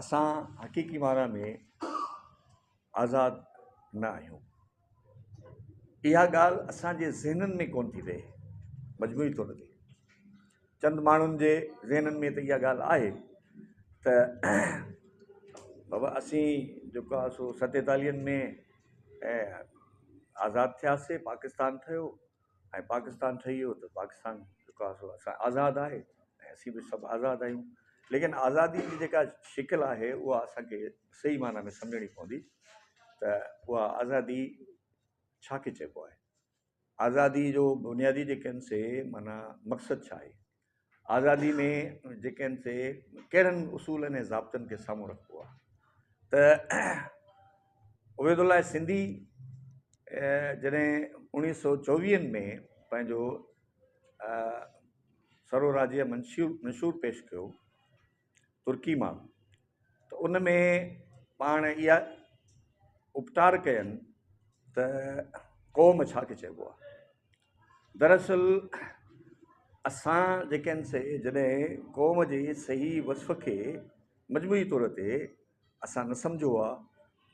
اسان حقيقي معنيٰ ۾ آزاد نه آهيون. اها ڳالهه اسان جي ذهنن ۾ ڪونه ٿي ويهي مجموعي طور تي چند ماڻهن جي ذهنن ۾ ته اها ڳالهه آهي ته بابا اسين جيڪو آهي سو ستيتاليهن ۾ آزاد ٿياسي پاڪستان ٺهيو ۽ پاڪستان ٺهي ويو ته پاڪستان جيڪو آهي سو اسان آزاد آهي ۽ اسين به سڀ آزاد آهيون ليڪن آزادي جي جيڪا شڪل آهي اها اسانکي صحيح معنيٰ ۾ سمجهڻي پوندي ته اها آزادي ڇا کي چئبو آهي آزادي جو بنيادي جيڪي آهن سي معنيٰ مقصد ڇا آهي آزادي ۾ جيڪي آهن سي ڪهڙن اصولن ۽ ضابطن کي سامهون رکبو آهي ته عبيدالله سنڌي جڏهن اڻويهه سو چوويهن ۾ پنهنجو سرو راجيه منشور منشور پيش ڪيو ترڪي مان ته ان ۾ پاڻ اها اپٽار ڪين ته قوم ڇا کي چئبو آهي دراصل اسان جيڪي آهن سي جڏهن قوم جي صحيح وصف کي مجموعي طور تي اسان نه سمجهيو آهي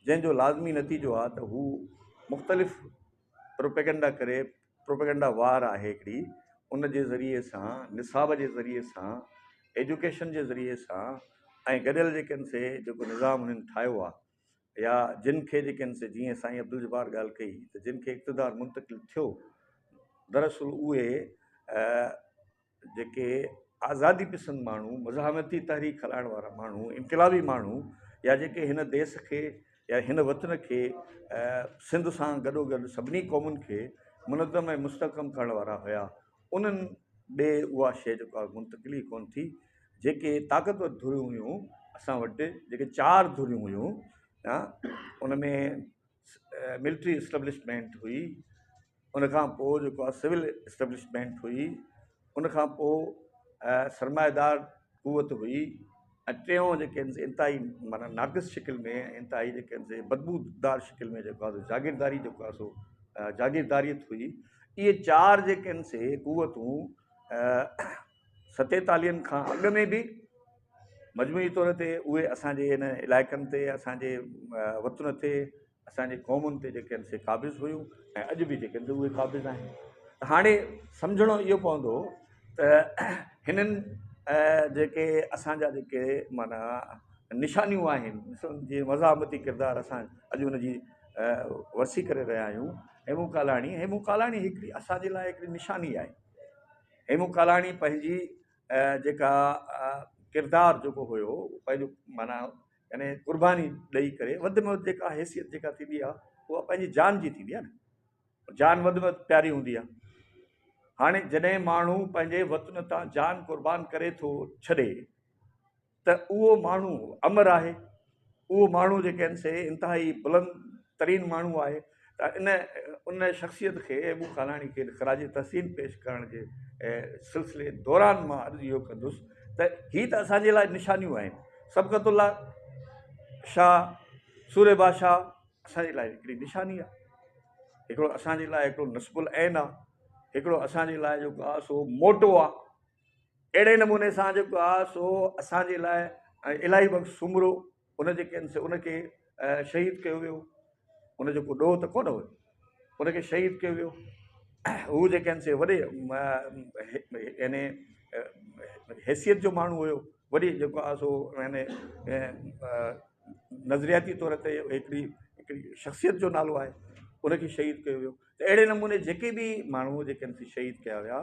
جنهن جو لازمي نتيجو آهي ته هو مختلف پروپيگنڊا ڪري پروپيگنڊا وار آهي هڪڙي ان جي ذريعي سان نصاب جي ذريعي سان ايجوڪيشن جي ذريعي سان ۽ گڏيل جيڪي آهن سي جيڪو نظام هنن ٺاهيو آهي. يا جن کي جيڪي آهن سي جيئن سائين عبدالجبار ڳالهه ڪئي ته جن کي اقتدار منتقل ٿيو دراصل اهي جيڪي آزادي پسند ماڻهو مزاحمتي تحريڪ هلائڻ وارا ماڻهو انقلابي ماڻهو يا جيڪي هن ديس کي يا هن وطن کي سنڌ سان گڏو گڏ سڀني قومن کي منظم ۽ مستحڪم ڪرڻ وارا هيا انهن ڏي اها شيء جيڪا منتقل ئي ڪونه ٿي جيڪي طاقتور ڌريون هيون اسان وٽ جيڪي چار ڌريون هيون ان ۾ ملٽري اسٽيبلشمينٽ هئي ان کان پوء جيڪو آهي سول اسٽيبلشمينٽ هئي ان کان پوء سرمائيدار قوت هئي ۽ ٽيون جيڪي آهن سي انتهائي معنيٰ ناقص شڪل ۾ انتهائي جيڪي آهن سي بدبودار شڪل ۾ جيڪو آهي سو جاگيرداري جيڪو آهي سو جاگيرداريت هئي اهي چار جيڪي آهن سي قوتون ستيتاليهن کان اڳ ۾ به مجموعي طور تي اهي اسانجي هن علائقن تي اسانجي وطن تي اسان جي قومن تي جيڪي آهن سي قابض هيون ۽ اڄ به جيڪي آهن سي اهي قابض آهن ته هاڻي سمجهڻو اهو پوندو ته هنن جيڪي اسانجا جيڪي معنيٰ نشانيون آهن جيئن مزاحمتي ڪردار اسان اڄ ان جي ورسي ڪري رهيا آهيون هيمون ڪالاڻي هيمون ڪالاڻي هڪڙي اسانجي لاء هڪڙي نشاني آهي هيمون ڪالاڻي پنهنجي جيڪا ڪردار جيڪو هيو پنهنجو معنيٰ يعني قرباني ڏئي ڪري وڌ ۾ وڌ جيڪا حيثيت جيڪا ٿيندي آهي اها پنهنجي جان جي ٿيندي آهي نه جان وڌ ۾ وڌ پياري هوندي آهي هاڻي جڏهن ماڻهو پنهنجي وطن تان جان قربان ڪري ٿو ڇڏي ته اهو ماڻهو امر آهي اهو ماڻهو جيڪي آهن سي انتهائي بلند ترين ماڻهو آهي ته ان ان شخصيت کي ابو خالاڻي کي خراج تحسين پيش ڪرڻ جي سلسلي دوران مان عرض اهو ڪندس ته هي ته اسان جي لاء نشانيون آهن صبغت الله شاهه سورهيه بادشاهه اسان جي لاء هڪڙي نشاني آهي هڪڙو اسان جي لاء هڪڙو نصب العين آهي هڪڙو اسان جي لاء جيڪو آهي سو موٽو آهي اهڙي نموني سان جيڪو آهي سو اسان جي لاء الاهي بخش سومرو ان جيڪي آهن سي ان کي شهيد ڪيو ويو ان جو ڪو ڏوهه ته ڪونه هيو ان کي شهيد ڪيو ويو هو جيڪي آهن سي وڏي يعني حيثيت جو ماڻهو هيو وڏي جيڪو آهي سو يعني نظرياتي طور تي هڪڙي هڪڙي شخصيت جو نالو آهي ان کي شهيد ڪيو ويو ته اهڙي نموني جيڪي به ماڻهو جيڪي آهن سي شهيد ڪيا ويا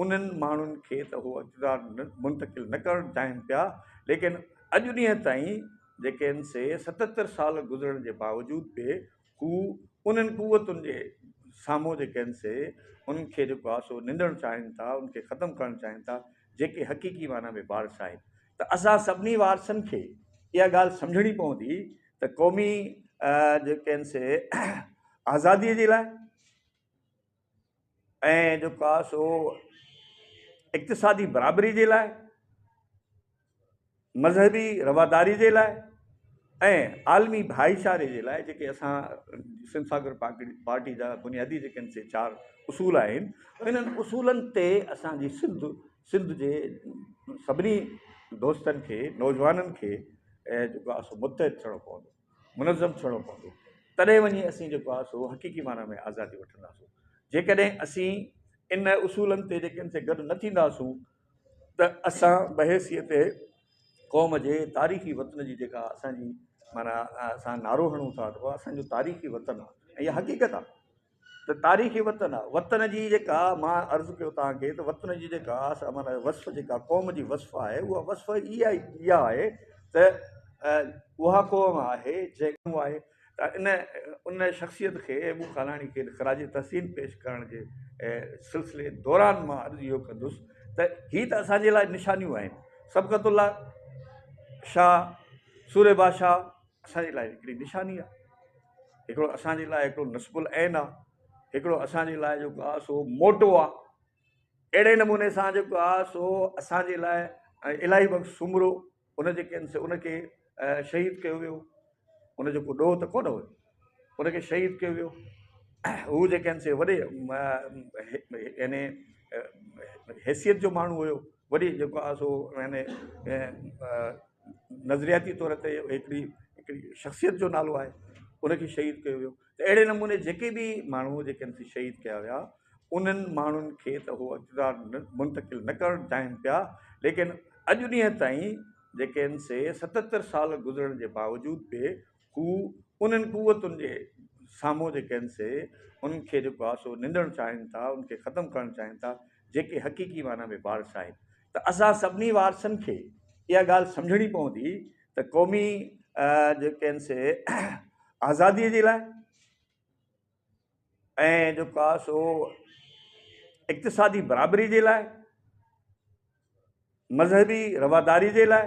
انهن ماڻهن کي ته هو اقتدار منتقل نه ڪرڻ چاهين پيا ليڪن اڄ ڏينهن تائين جيڪي آهن سي ستتر سال گذرڻ جي باوجود به هو انهن قوتن جي سامهون جيڪي آهن سي انهن کي جيڪو آهي سو نندڻ چاهين ٿا ان کي ختم ڪرڻ چاهين ٿا جيڪي حقيقي معنيٰ ۾ وارث آهن ته اسان سڀني وارثن کي اها ڳالهه سمجهڻي پوندي ته قومي جيڪي آهن سي آزادي جي لاء ۽ جيڪو آهي سو اقتصادي برابري جي لاء مذهبي رواداري جي لاء ۽ عالمي ڀائيچاري جي لاء جيڪي اسان سنڌ ساگر پارٽي جا بنيادي جيڪي آهن سي چار اصول آهن انهن اصولن تي اسانجي سنڌ سنڌ جي سڀني دوستن کي نوجوانن کي جيڪو آهي سو متحد ٿيڻو پوندو منظم ٿيڻو پوندو تڏهن وڃي اسين جيڪو آهي سو حقيقي معنيٰ ۾ آزادي وٺنداسون جيڪڏهن اسين ان اصولن تي جيڪي سي گڏ نه ٿينداسون ته اسان بحيثيت قوم جي تاريخي وطن جي جيڪا اسانجي معنيٰ اسان نعرو هڻون ٿا ته اها اسانجو تاريخي وطن آهي ۽ اها حقيقت آهي ته تاريخي وطن آ وطن جي جيڪا مان عرض ڪيو توهان کي ته وطن جي جيڪا معنيٰ وصف جيڪا قوم جي وصف آهي اها وصف اها اها آهي ته اها قوم آهي جنهن آهي ته ان ان شخصيت کي ابو ڪالاڻي کي خراج تحسين پيش ڪرڻ جي سلسلي دوران مان عرض اهو ڪندس ته هي ته اسان جي لاء نشانيون آهن صبغت الله شاهه سورهيه بادشاهه اسان جي لاء هڪڙي نشاني آهي هڪڙو اسان جي لاء هڪڙو نصب العين آهي هڪڙو اسان جي لاء جيڪو آهي سو موٽو آهي اهڙي نموني سان جيڪو آهي سو اسان جي لاء الاهي بخش سومرو ان جيڪي آهن سي ان کي شهيد ڪيو ويو ان جو ڪو ڏوهه ته ڪونه هيو ان کي شهيد ڪيو ويو هو جيڪي آهن سي وڏي يعني حيثيت جو ماڻهو هيو وڏي جيڪو آهي سو يعني نظرياتي طور تي هڪڙي هڪڙي شخصيت جو نالو آهي ان کي شهيد ڪيو ويو ته اهڙي نموني جيڪي به ماڻهو جيڪي آهن سي شهيد ڪيا ويا انهن ماڻهن کي ته هو اقتدار منتقل نه ڪرڻ چاهين پيا ليڪن اڄ ڏينهن تائين جيڪي آهن سي ستتر سال گذرڻ جي باوجود به هو انهن قوتن جي سامهون جيڪي آهن سي انهن کي جيڪو آهي سو نندڻ چاهين ٿا، ان کي ختم ڪرڻ چاهين ٿا، جيڪي حقيقي معنيٰ ۾ وارث آهن. ته اسان سڀني وارثن کي اها ڳالهه سمجهڻي پوندي ته قومي جيڪي آهن سي آزاديء جي لاء ۽ جيڪو آهي سو اقتصادي برابري جي لاء مذهبي رواداري جي لاء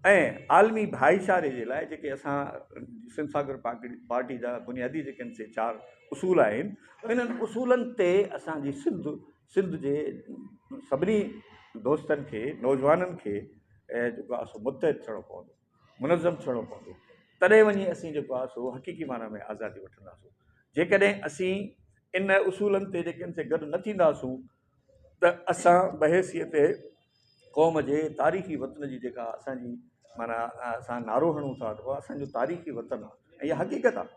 ۽ عالمي ڀائيچاري جي لاء جيڪي اسان سنڌ ساگر پارٽي جا بنيادي جيڪي آهن سي چار اصول آهن انهن اصولن تي اسانجي سنڌ سنڌ جي سڀني دوستن کي نوجوانن کي جيڪو آهي سو متحد ٿيڻو پوندو منظم ٿيڻو پوندو تڏهن وڃي اسين جيڪو آهي سو حقيقي معنيٰ ۾ آزادي وٺنداسون جيڪڏهن اسين ان اصولن تي جيڪي آهن سي گڏ نه ٿينداسون ته اسان بحيثيت قوم جي تاريخي وطن جي جيڪا اسان جي معنيٰ اسان نعرو هڻون ٿا ته اها اسان جو تاريخي وطن آهي ۽ اها حقيقت آهي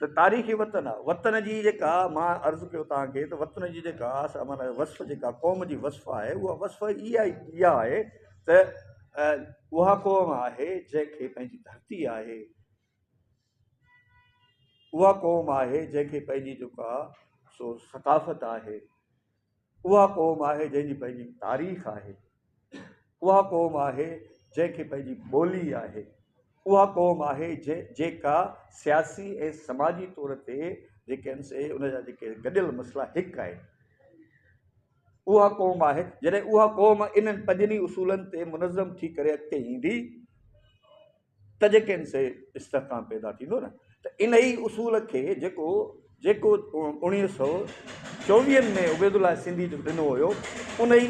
ته تاريخي وطن آهي وطن جي جيڪا مان عرض ڪيو توهان کي ته وطن جي جيڪا معنيٰ وصف جيڪا قوم جي وصف آهي اها وصف اها اها آهي ته اها قوم آهي جنهن کي پنهنجي ڌرتي آهي اها قوم آهي جنهن کي پنهنجي جيڪا سو ثقافت آهي، اها قوم آهي جنهن جي پنهنجي تاريخ آهي، اها قوم آهي جنهن کي پنهنجي ٻولي آهي، اها قوم آهي جيڪا سياسي ۽ سماجي طور تي جيڪي آهن سي ان جا جيڪي گڏيل مسئلا هڪ آهن. اها قوم آهي جڏهن اها قوم انهن پنجن ئي اصولن تي منظم ٿي ڪري اڳتي ايندي ته جيڪي ان سي استحڪام پيدا ٿيندو نه ته ان ئي اصول کي جيڪو جيڪو اوڻيهه سو چوويهن ۾ عبيد الله سنڌي جو ڏنو هيو ان ئي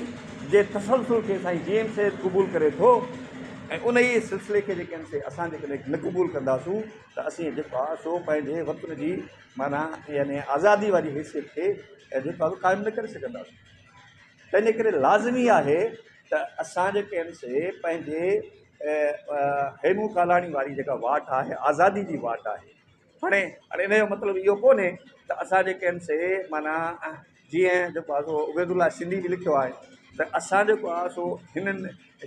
جي تسلسل کي سائين جي ايم سيد قبول ڪري ٿو ۽ ان ئي سلسلي کي جيڪي ان سي اسان جيڪڏهن نه قبول ڪنداسون ته اسين جيڪو آهي سو پنهنجي وطن جي معنيٰ يعني آزادي واري حيثيت کي جيڪو آهي قائم نه ڪري سگهنداسون تنهنجي ڪري لازمي آهي ته اسان جيڪي آهن سي پنهنجي هيمون ڪالاڻي واري جيڪا واٽ آهي آزادي جي واٽ آهي هاڻي هاڻي ان جو مطلب اهو ڪونهي ته اسان جيڪي آهن سي معنيٰ جيئن جيڪو آهي سو عبيد الله سنڌي به لکيو آهي ته اسان جيڪو آهي سو هنن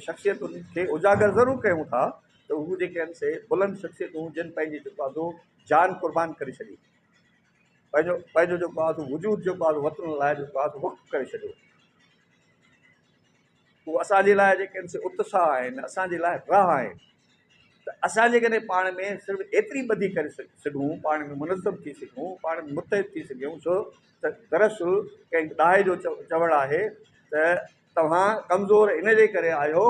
شخصيتن کي اجاگر ضرور ڪيون ٿا ته هو جيڪي آهن سي بلند شخصيتون جن پنهنجي جيڪو آهي سو جان قربان ڪري ڇڏي پنهنجو پنهنجو جيڪو آهي سو وجود جيڪو آهي وطن لاء جيڪو آهي سو وقف ڪري ڇڏيو اهو اسان جي لاء جيڪي آهن سي اتساهه آهن اسان جي لاء راهه آهن ته اسان جيڪڏهن پاڻ ۾ صرف ايتري ٻڌي ڪري سگهون پاڻ ۾ منظم ٿي سگهون پاڻ ۾ متحد ٿي سگهون ڇو ته دراصل ڪنهن ڏاهي جو چوڻ آهي ته توهان ڪمزور ان جي ڪري آهيو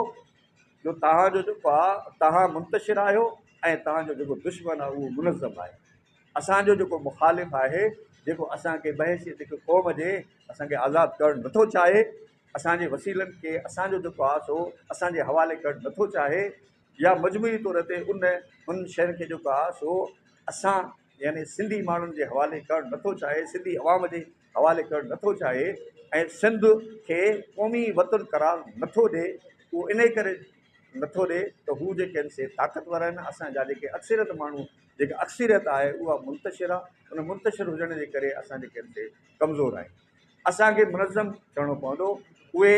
جو توهان جو جيڪو آهي توهان منتشر آهيو ۽ توهان جو جيڪو دشمن آهي اهو منظم آهي اسان جو جيڪو مخالف آهي جيڪو اسان کي بحيثيت هڪ قوم جي اسان کي آزاد ڪرڻ نٿو چاهي اسان جي وسيلن کي اسان جو جيڪو آهي سو اسان جي حوالي ڪرڻ نٿو چاهي يا مجموعي طور تي ان ان شين کي جيڪو آهي سو اسان يعني سنڌي ماڻهن جي حوالي ڪرڻ نٿو چاهي سنڌي عوام جي حوالي ڪرڻ نٿو چاهي ۽ سنڌ کي قومي وطن قرار نٿو ڏي اهو انهي ڪري نٿو ڏي ته هو جيڪي آهن سي طاقتور آهن اسان جا جيڪي اڪثريت ماڻهو جيڪا اڪثريت آهي اها منتشر آهي ان منتشر هجڻ جي ڪري اسان جيڪي آهن سي ڪمزور آهيون اسان کي منظم ٿيڻو پوندو اهي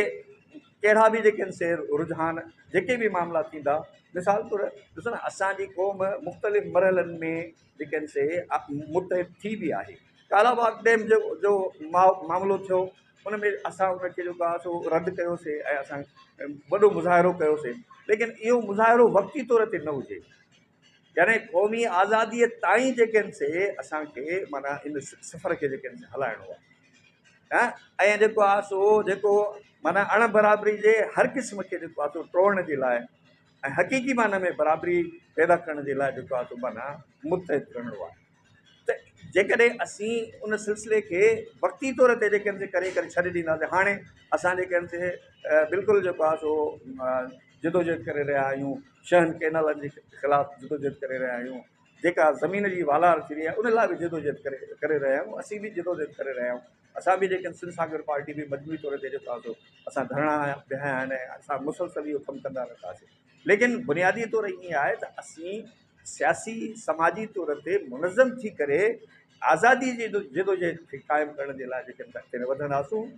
ڪهڙا به جيڪي آهن سي رجحان جيڪي به معاملا ٿيندا مثال طور ڏسو نه اسان جي قوم مختلف مرحلن ۾ جيڪي آهن سي متحد ٿي به آهي ڪالا باغ ڊيم جو جو معاملو ٿيو ان ۾ اسان ان کي جيڪو آهي سو رد ڪيوسي ۽ اسان وڏو مظاهرو ڪيوسي ليڪن اهو مظاهرو وقتي طور تي نه هجي يعني قومي آزاديء تائين جيڪي آهن سي اسان کي معنيٰ ان سفر کي جيڪي آهن سي هلائڻو آهي ۽ جيڪو آهي سو جيڪو معنيٰ اڻ برابري جي هر قسم کي جيڪو آهي سو ٽوڙڻ جي لاء ۽ حقيقي معنيٰ ۾ برابري پيدا ڪرڻ جي لاء جيڪو آهي سو معنيٰ متحد ڪرڻو آهي ته جيڪڏهن اسين ان سلسلي کي وقتي طور تي جيڪي آهن سي ڪري ڪري ڇڏي ڏينداسين هاڻي اسان جيڪي آهن سي بلڪل جيڪو آهي سو جدوجهد ڪري رهيا آهيون شهن ڪينالن جي خلاف جدوجهد ڪري رهيا آهيون جيڪا زمين جي والار ٿي رهي آهي ان لاء به جدوجهد ڪري ڪري رهيا آهيون اسين به جدوجهد ڪري رهيا آهيون اسان به جيڪي سنڌ ساگر پارٽي به مجموعي طور تي جيڪو آهي سو اسان ڌرڻا بيهايا آهن ۽ اسان مسلسل اهو ڪم ڪندا رهنداسين ليڪن بنيادي طور ائين آهي ته اسين سياسي سماجي طور تي منظم ٿي ڪري آزادي جي جدوجهد کي قائم ڪرڻ جي لاء جيڪي اڳتي وڌنداسون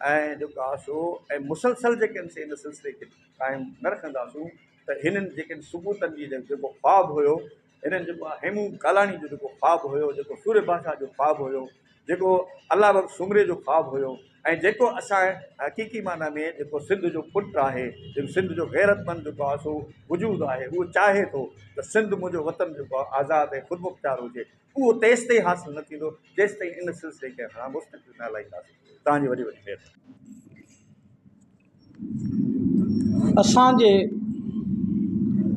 ۽ جيڪو آهي سو ۽ مسلسل جيڪي آهن سي ان سلسلي کي قائم نه رکنداسون ته هنن جيڪي ثبوتن جي جيڪو خواب هيو هنن جيڪو آهي هيمون ڪالاڻي جو جيڪو خواب هيو، جيڪو سورهيه بادشاهه جو خواب هيو، جيڪو الله بخش سومري جو خواب هيو ۽ جيڪو اسان حقيقي معنيٰ ۾ جيڪو سنڌ جو پٽ آهي، جيڪو سنڌ جو غيرتمند جيڪو آهي سو وجود آهي، اهو چاهي ٿو ته سنڌ منهنجو وطن جيڪو آهي آزاد ۽ خودمختيار هجي، اهو تيستائين حاصل نه ٿيندو جيستائين ان سلسلي کي اسان مستقل نه هلائينداسين. توهان جي وڏي وڏي مهرباني. اسان جي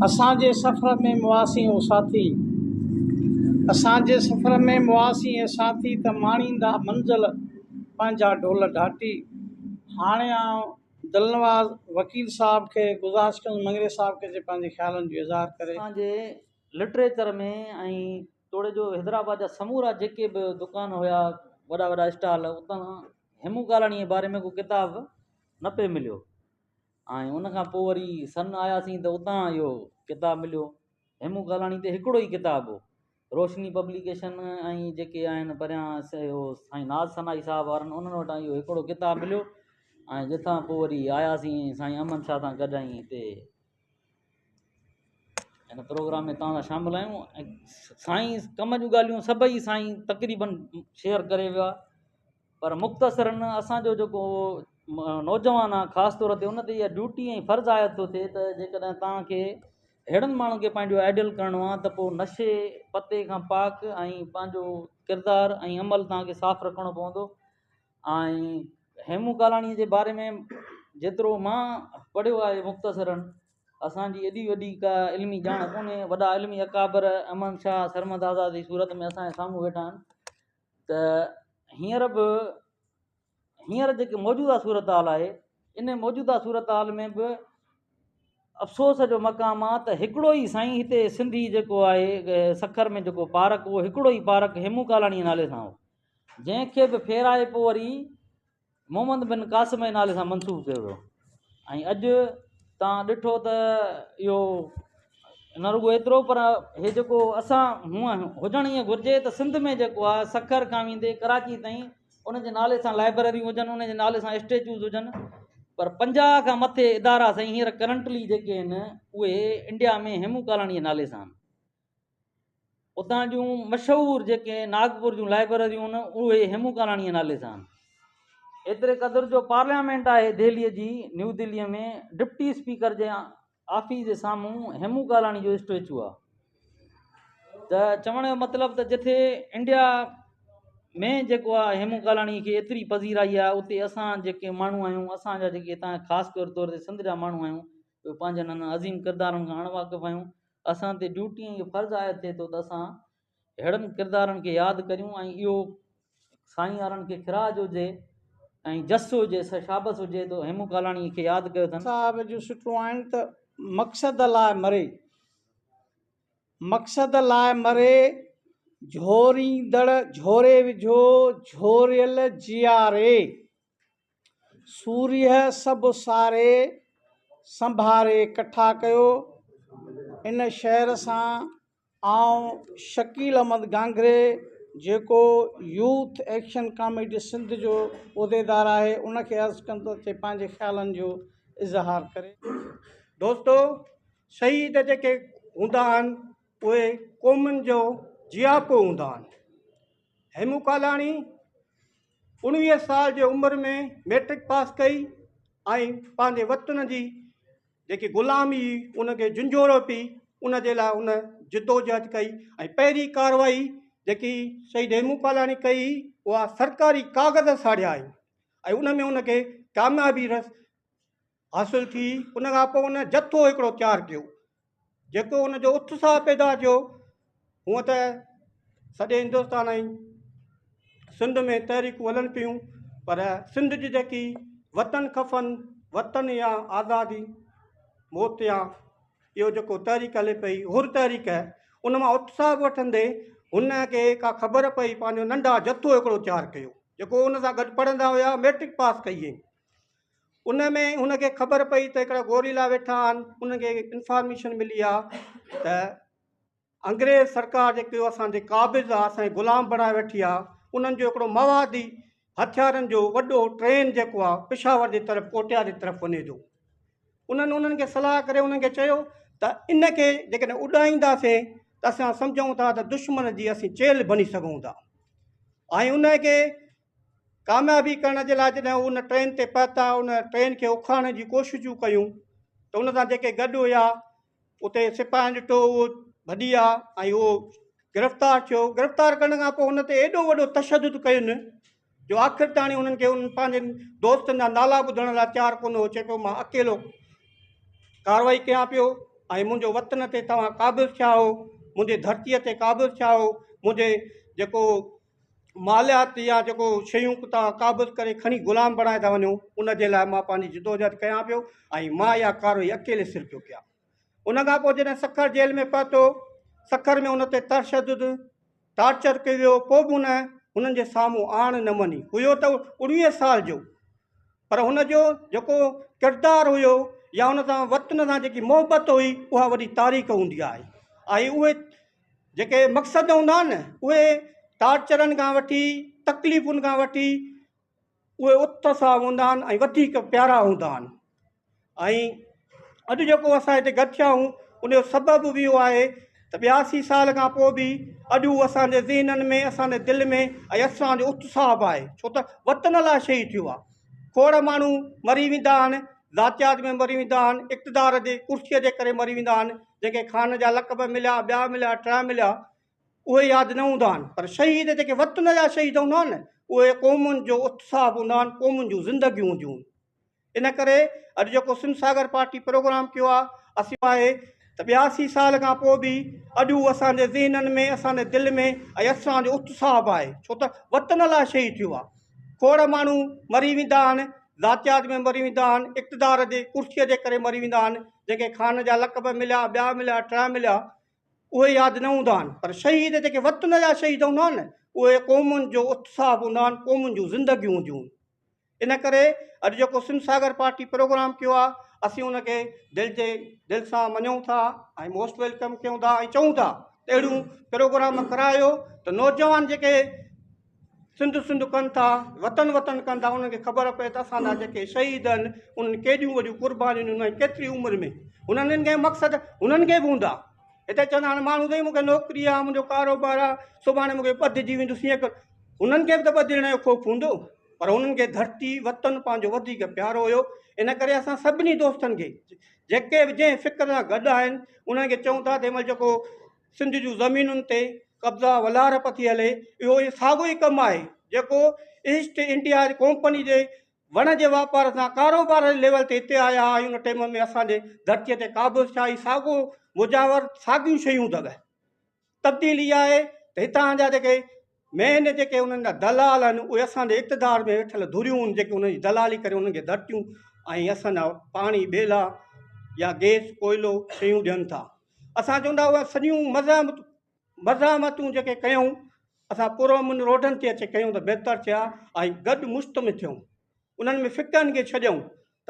اسان جي سفر ۾ مئاسين او ساٿي اسان جي سفر ۾ مئاسين اي ساٿي ته ماڻيندا منزل پنهنجا ڍول ڍاٽي هاڻي آئون دلنواز وڪيل صاحب کي گذارش ڪندس مڱريي صاحب کي جي پنهنجي خيالن جو اظهار ڪري. اسان جي لٽريچر ۾ ۽ توڙي جو حيدرآباد جا سمورا جيڪي به دڪان هيا وڏا وڏا اسٽال اتان هيمون ڪالاڻيء جي باري ۾ ڪو ڪتاب نه پئي مليو ۽ ان کان پوء وري سن آياسين ته اتان اهو ڪتاب مليو هيمون ڪالاڻي تي هڪڙو ئي ڪتاب هو روشني پبليڪيشن ۽ جيڪي آهن پريان اهو سائين ناز ثنائي صاحب وارن انهن وٽان اهو هڪڙو ڪتاب مليو ۽ جتان پوء وري آياسين سائين احمد شاهه سان گڏ ۽ هتي هن پروگرام ۾ توهان سان شامل آهيون ۽ سائين ڪم جون ڳالهيون سڀئي سائين تقريبن شيئر ڪري ويو آهي پر مختصرن اسانجو جيڪو نوجوان آهي خاص طور تي ان تي اها ڊيوٽي ۽ فرض عائد ٿو ٿئي ته جيڪڏهن توهانکي اهڙن ماڻهن کي پنهنجو آئيڊيل ڪرڻو آهي ته پوء نشي پتي کان پاڪ ۽ پنهنجو ڪردار ۽ عمل توهانکي صاف رکڻو پوندو ۽ هيمون ڪالاڻيء جي باري ۾ جيترو مان پڙهيو آهي مختصراً اسان جي ايڏي وڏي ڪا علمي ڄاڻ ڪونهي وڏا علمي اڪابر احمد شاهه سرمد آزاد جي صورت ۾ اسان جي سامهون ويٺا آهن ته هينئر به هينئر جيڪي موجوده صورت حال آهي ان موجوده صورت حال ۾ به افسوس جو مقام آ ته هڪڙو ئي سائين هتي سنڌي جيڪو آهي سکر ۾ جيڪو پارڪ اهو هڪڙو ئي پارڪ هيمون ڪالاڻي نالي سان هو جنهن کي به ڦيرائي پوء وري محمد بن قاسم جي نالي سان منسوب ڪيو ويو ۽ اڄ تان ڏٺو ته اهو نه رڳو ايترو پر هي جيڪو اسان هونء هجڻ ائين گهرجي ته سنڌ ۾ جيڪو آهي سکر کان ويندي ڪراچي تائين ان جي نالي سان لائبريريون هجن ان جي نالي سان اسٽيچوز هجن پر 50 کان مٿي ادارا سائين هينئر ڪرنٽلي جيڪي آهن اهي انڊيا ۾ هيمون ڪالاڻي جي نالي سان آهن اتان جون مشهور جيڪي ناگپور جون لائبرريون آهن اهي هيمون ڪالاڻيء جي نالي سان آهن. ايتري قدر جو پارليامينٽ آهي دهليء جي نيو دهليء ۾ ڊپٽي اسپيڪر جي آفيس جي سامهون هيمون ڪالاڻي جو اسٽيچو آهي ته چوڻ جو مطلب ته جتي انڊيا ۾ جيڪو آهي هيمون ڪالاڻي کي ايتري پذيرائي آهي اتي اسان جيڪي ماڻهو آهيون اسان جا جيڪي هتان خاص طور تي سنڌ جا ماڻهو آهيون اهي پنهنجن هن عظيم ڪردارن کان اڻ واقف آهيون اسان تي ڊيوٽي ۽ اهو فرض عائد ٿئي ٿو ته اسان اهڙن ڪردارن کي ياد ڪريون ۽ اهو سائين وارن کي خراج هجي ۽ جس هجي شابس هجي ته هيمون ڪالاڻي کي ياد ڪيو اٿن. صاحب جون سٽون آهن ته مقصد لاء مري، مقصد لاء مري، جهوريندڙ جهوري وجهو، جهوريل جياري. سورهيه سڀ ساري سنڀاري ڪٺا ڪيو. ان شعر سان آئون شڪيل احمد گانگهري جيڪو يوٿ ايڪشن ڪاميٽي سنڌ جو عهديدار آهي ان کي عرض ڪندس ته پنهنجي خيالن جو اظهار ڪري. دوستو شهيد جيڪي هوندا آهن اهي قومن جو جياپو هوندا آهن. هيمون ڪالاڻي 19 سال جي عمر ۾ مئٽرڪ پاس ڪئي ۽ پنهنجي وطن جي جيڪي غلامي هئي ان کي جهنجهوڙو پي ان جي لاء ان جدوجهد ڪئي ۽ پهرين ڪارروائي جيڪي شهيد هيمون ڪالاڻي ڪئي اها سرڪاري ڪاغذ ساڙيا آهن ۽ ان ۾ ان کي ڪاميابي رس حاصل ٿي ان کان پوء ان جٿو هڪڙو تيار ڪيو جيڪو ان جو اتساهه پيدا ٿيو هونء ته سڄي هندستان ۽ سنڌ ۾ تحريڪون هلن پيون پر سنڌ جي جيڪي وطن کفن وطن يا آزادي موت يا اهو جيڪو تحريڪ هلي پئي حر تحريڪ ان مان اتساهه وٺندي هن کي ڪا خبر پئي پنهنجو ننڍا جٿو هڪڙو تيار ڪيو جيڪو ان سان گڏ پڙهندا هيا ميٽرڪ پاس ڪئي هئي ان ۾ هن کي خبر پئي ته هڪڙا گوريلا ويٺا آهن انهن کي انفارميشن ملي آهي ته انگريز سرڪار جيڪي اسان تي قابض آهي اسان کي غلام بڻائي ويٺي آهي انهن جو هڪڙو موادي هٿيارن جو وڏو ٽرين جيڪو آهي پشاور جي طرف ڪوٽيا جي طرف وڃي ٿو انهن انهن کي صلاح ڪري انهن کي چيو ته ان کي جيڪڏهن اڏائينداسين ته اسان سمجهون ٿا ته دشمن جي اسين چيلهه بني سگهون ٿا ۽ ان کي ڪاميابي ڪرڻ جي لاء جڏهن هو ان ٽرين تي پهتا ان ٽرين کي اکاڙڻ جي ڪوششون ڪيون ته ان سان جيڪي گڏ هيا اتي سپاهين ڏٺو اهو ڀڄي ويا ۽ اهو گرفتار ٿيو گرفتار ڪرڻ کان پوء هن تي ايڏو وڏو تشدد ڪين جو آخر تاڻي انهن کي انهن پنهنجن دوستن جا نالا ٻڌڻ لاء تيار ڪونه هو چئي پيو مان اڪيلو ڪارروائي ڪيان پيو ۽ منهنجو وطن تي توهان قابض ٿيا آهو منهنجي ڌرتيء تي قابض ٿيا آهو منهنجي جيڪو ماليات يا جيڪو شيون توهان قابض ڪري کڻي غلام بڻائي ٿا وڃو ان جي لاء مان پنهنجي جدوجهد ڪيان پيو ۽ مان اها ڪارروائي اڪيلي سر پيو ڪيان ان کان پوء جڏهن سکر جيل ۾ پهتو سکر ۾ ان تي تشدد ٽارچر ڪيو ويو پوء به ان هنن جي سامهون آڻ نه مڃي هيو ته اڻويهه سال جو پر هن جو جيڪو ڪردار هيو يا هن سان وطن سان جيڪي محبت هئي اها وڏي تاريخ هوندي آهي ۽ اهي جيڪي مقصد هوندا آهن نه اهي ٽارچرن کان وٺي تڪليفن کان وٺي اهي اتساهه هوندا آهن ۽ وڌيڪ پيارا هوندا آهن ۽ اڄ جيڪو اسان هتي گڏ ٿيا آهيون ان جو سبب به اهو آهي ته 82 سال کان پوء به اڄ هو اسان جي ذهنن ۾ اسان جي دل ۾ ۽ اسان جو اتساهه به آهي ڇو ته وطن لاء شهيد ٿيو آهي کوڙ ماڻهو مري ويندا آهن ذاتيات ۾ مري ويندا آهن اقتدار جي ڪرسيء جي ڪري مري ويندا آهن جنهن کي خان جا لقب مليا ٻيا مليا ٽيا مليا اهي ياد نه هوندا آهن پر شهيد جيڪي وطن جا شهيد هوندا آهن اهي قومن جو اتساهه به هوندا آهن قومن جون زندگيون هونديون آهن ان ڪري اڄ جيڪو سنڌ ساگر پارٽي پروگرام ڪيو آهي اسين آهي ته 82 سال کان پوء به اڄ هو اسان جي ذهنن ۾ اسان جي دل ۾ ۽ اسان جو اتساهه به آهي ڇو ته وطن لاء شهيد ٿيو آهي کوڙ ماڻهو مري ويندا آهن ذاتيات ۾ مري ويندا آهن اقتدار جي ڪرسيء جي ڪري مري ويندا آهن جنهن کي خان جا لقب مليا ٻيا مليا ٽيا مليا اهي ياد نه هوندا آهن پر شهيد جيڪي وطن جا شهيد هوندا آهن نه اهي قومن جو اتساهه به هوندا آهن قومن جون زندگيون هونديون آهن ان ڪري اڄ جيڪو سنڌ ساگر پارٽي پروگرام ڪيو آهي اسين ان کي دل جي دل سان مڃون ٿا ۽ موسٽ welcome ڪيون ٿا ۽ چئون ٿا ته اهڙيون پروگرام ڪرايو ته نوجوان جيڪي سنڌ سنڌ ڪن ٿا، وطن وطن ڪن ٿا، انهن کي خبر پئي ته اسان جا جيڪي شهيد آهن، انهن ڪيڏيون وڏيون قربانيون ڏنيون ۽ ڪيتري عمر ۾ انهن کي مقصد انهن کي به هوندا. هتي چوندا آهن ماڻهو سائين مون کي نوڪري آهي، منهنجو ڪاروبار آهي، سڀاڻي مون کي ٻڌجي ويندس ائين ڪر. انهن کي به ته ٻڌجڻ جو خوف هوندو، پر انهن کي ڌرتي، وطن پنهنجو وڌيڪ پيارو هيو. ان ڪري اسان سڀني دوستن کي جيڪي به جنهن فڪر سان گڏ آهن، انهن کي چئون ٿا ته هن مهل جيڪو سنڌ جون زمينن تي قبضا ولارپ ٿي هلي اهو ئي ساڳيو ئي ڪم آهي جيڪو ايسٽ انڊيا ڪمپني جي وڻ جي واپار سان ڪاروبار جي ليول تي هتي آيا ۽ ان ٽيم ۾ اسان جي ڌرتي تي قابض ٿيا هي ساڳو مجاور ساڳيون شيون اٿو تبديلي آهي ته هتان جا جيڪي مين جيڪي انهن جا دلال آهن اهي اسان جي اقتدار ۾ ويٺل ڌريون آهن جيڪي انهن جي دلالي ڪري انهن کي ڌرتيون ۽ اسان جا پاڻي ٻيلا يا گيس ڪوئلو شيون ڏين ٿا اسان چون ٿا اهي سڄيون مزاحمتون مزاحمتون جيڪي ڪيون اسان پرامن روڊن تي اچي ڪيون ته بهتر ٿيا ۽ گڏ مشتمل ٿيون انهن ۾ فقهن کي ڇڏيون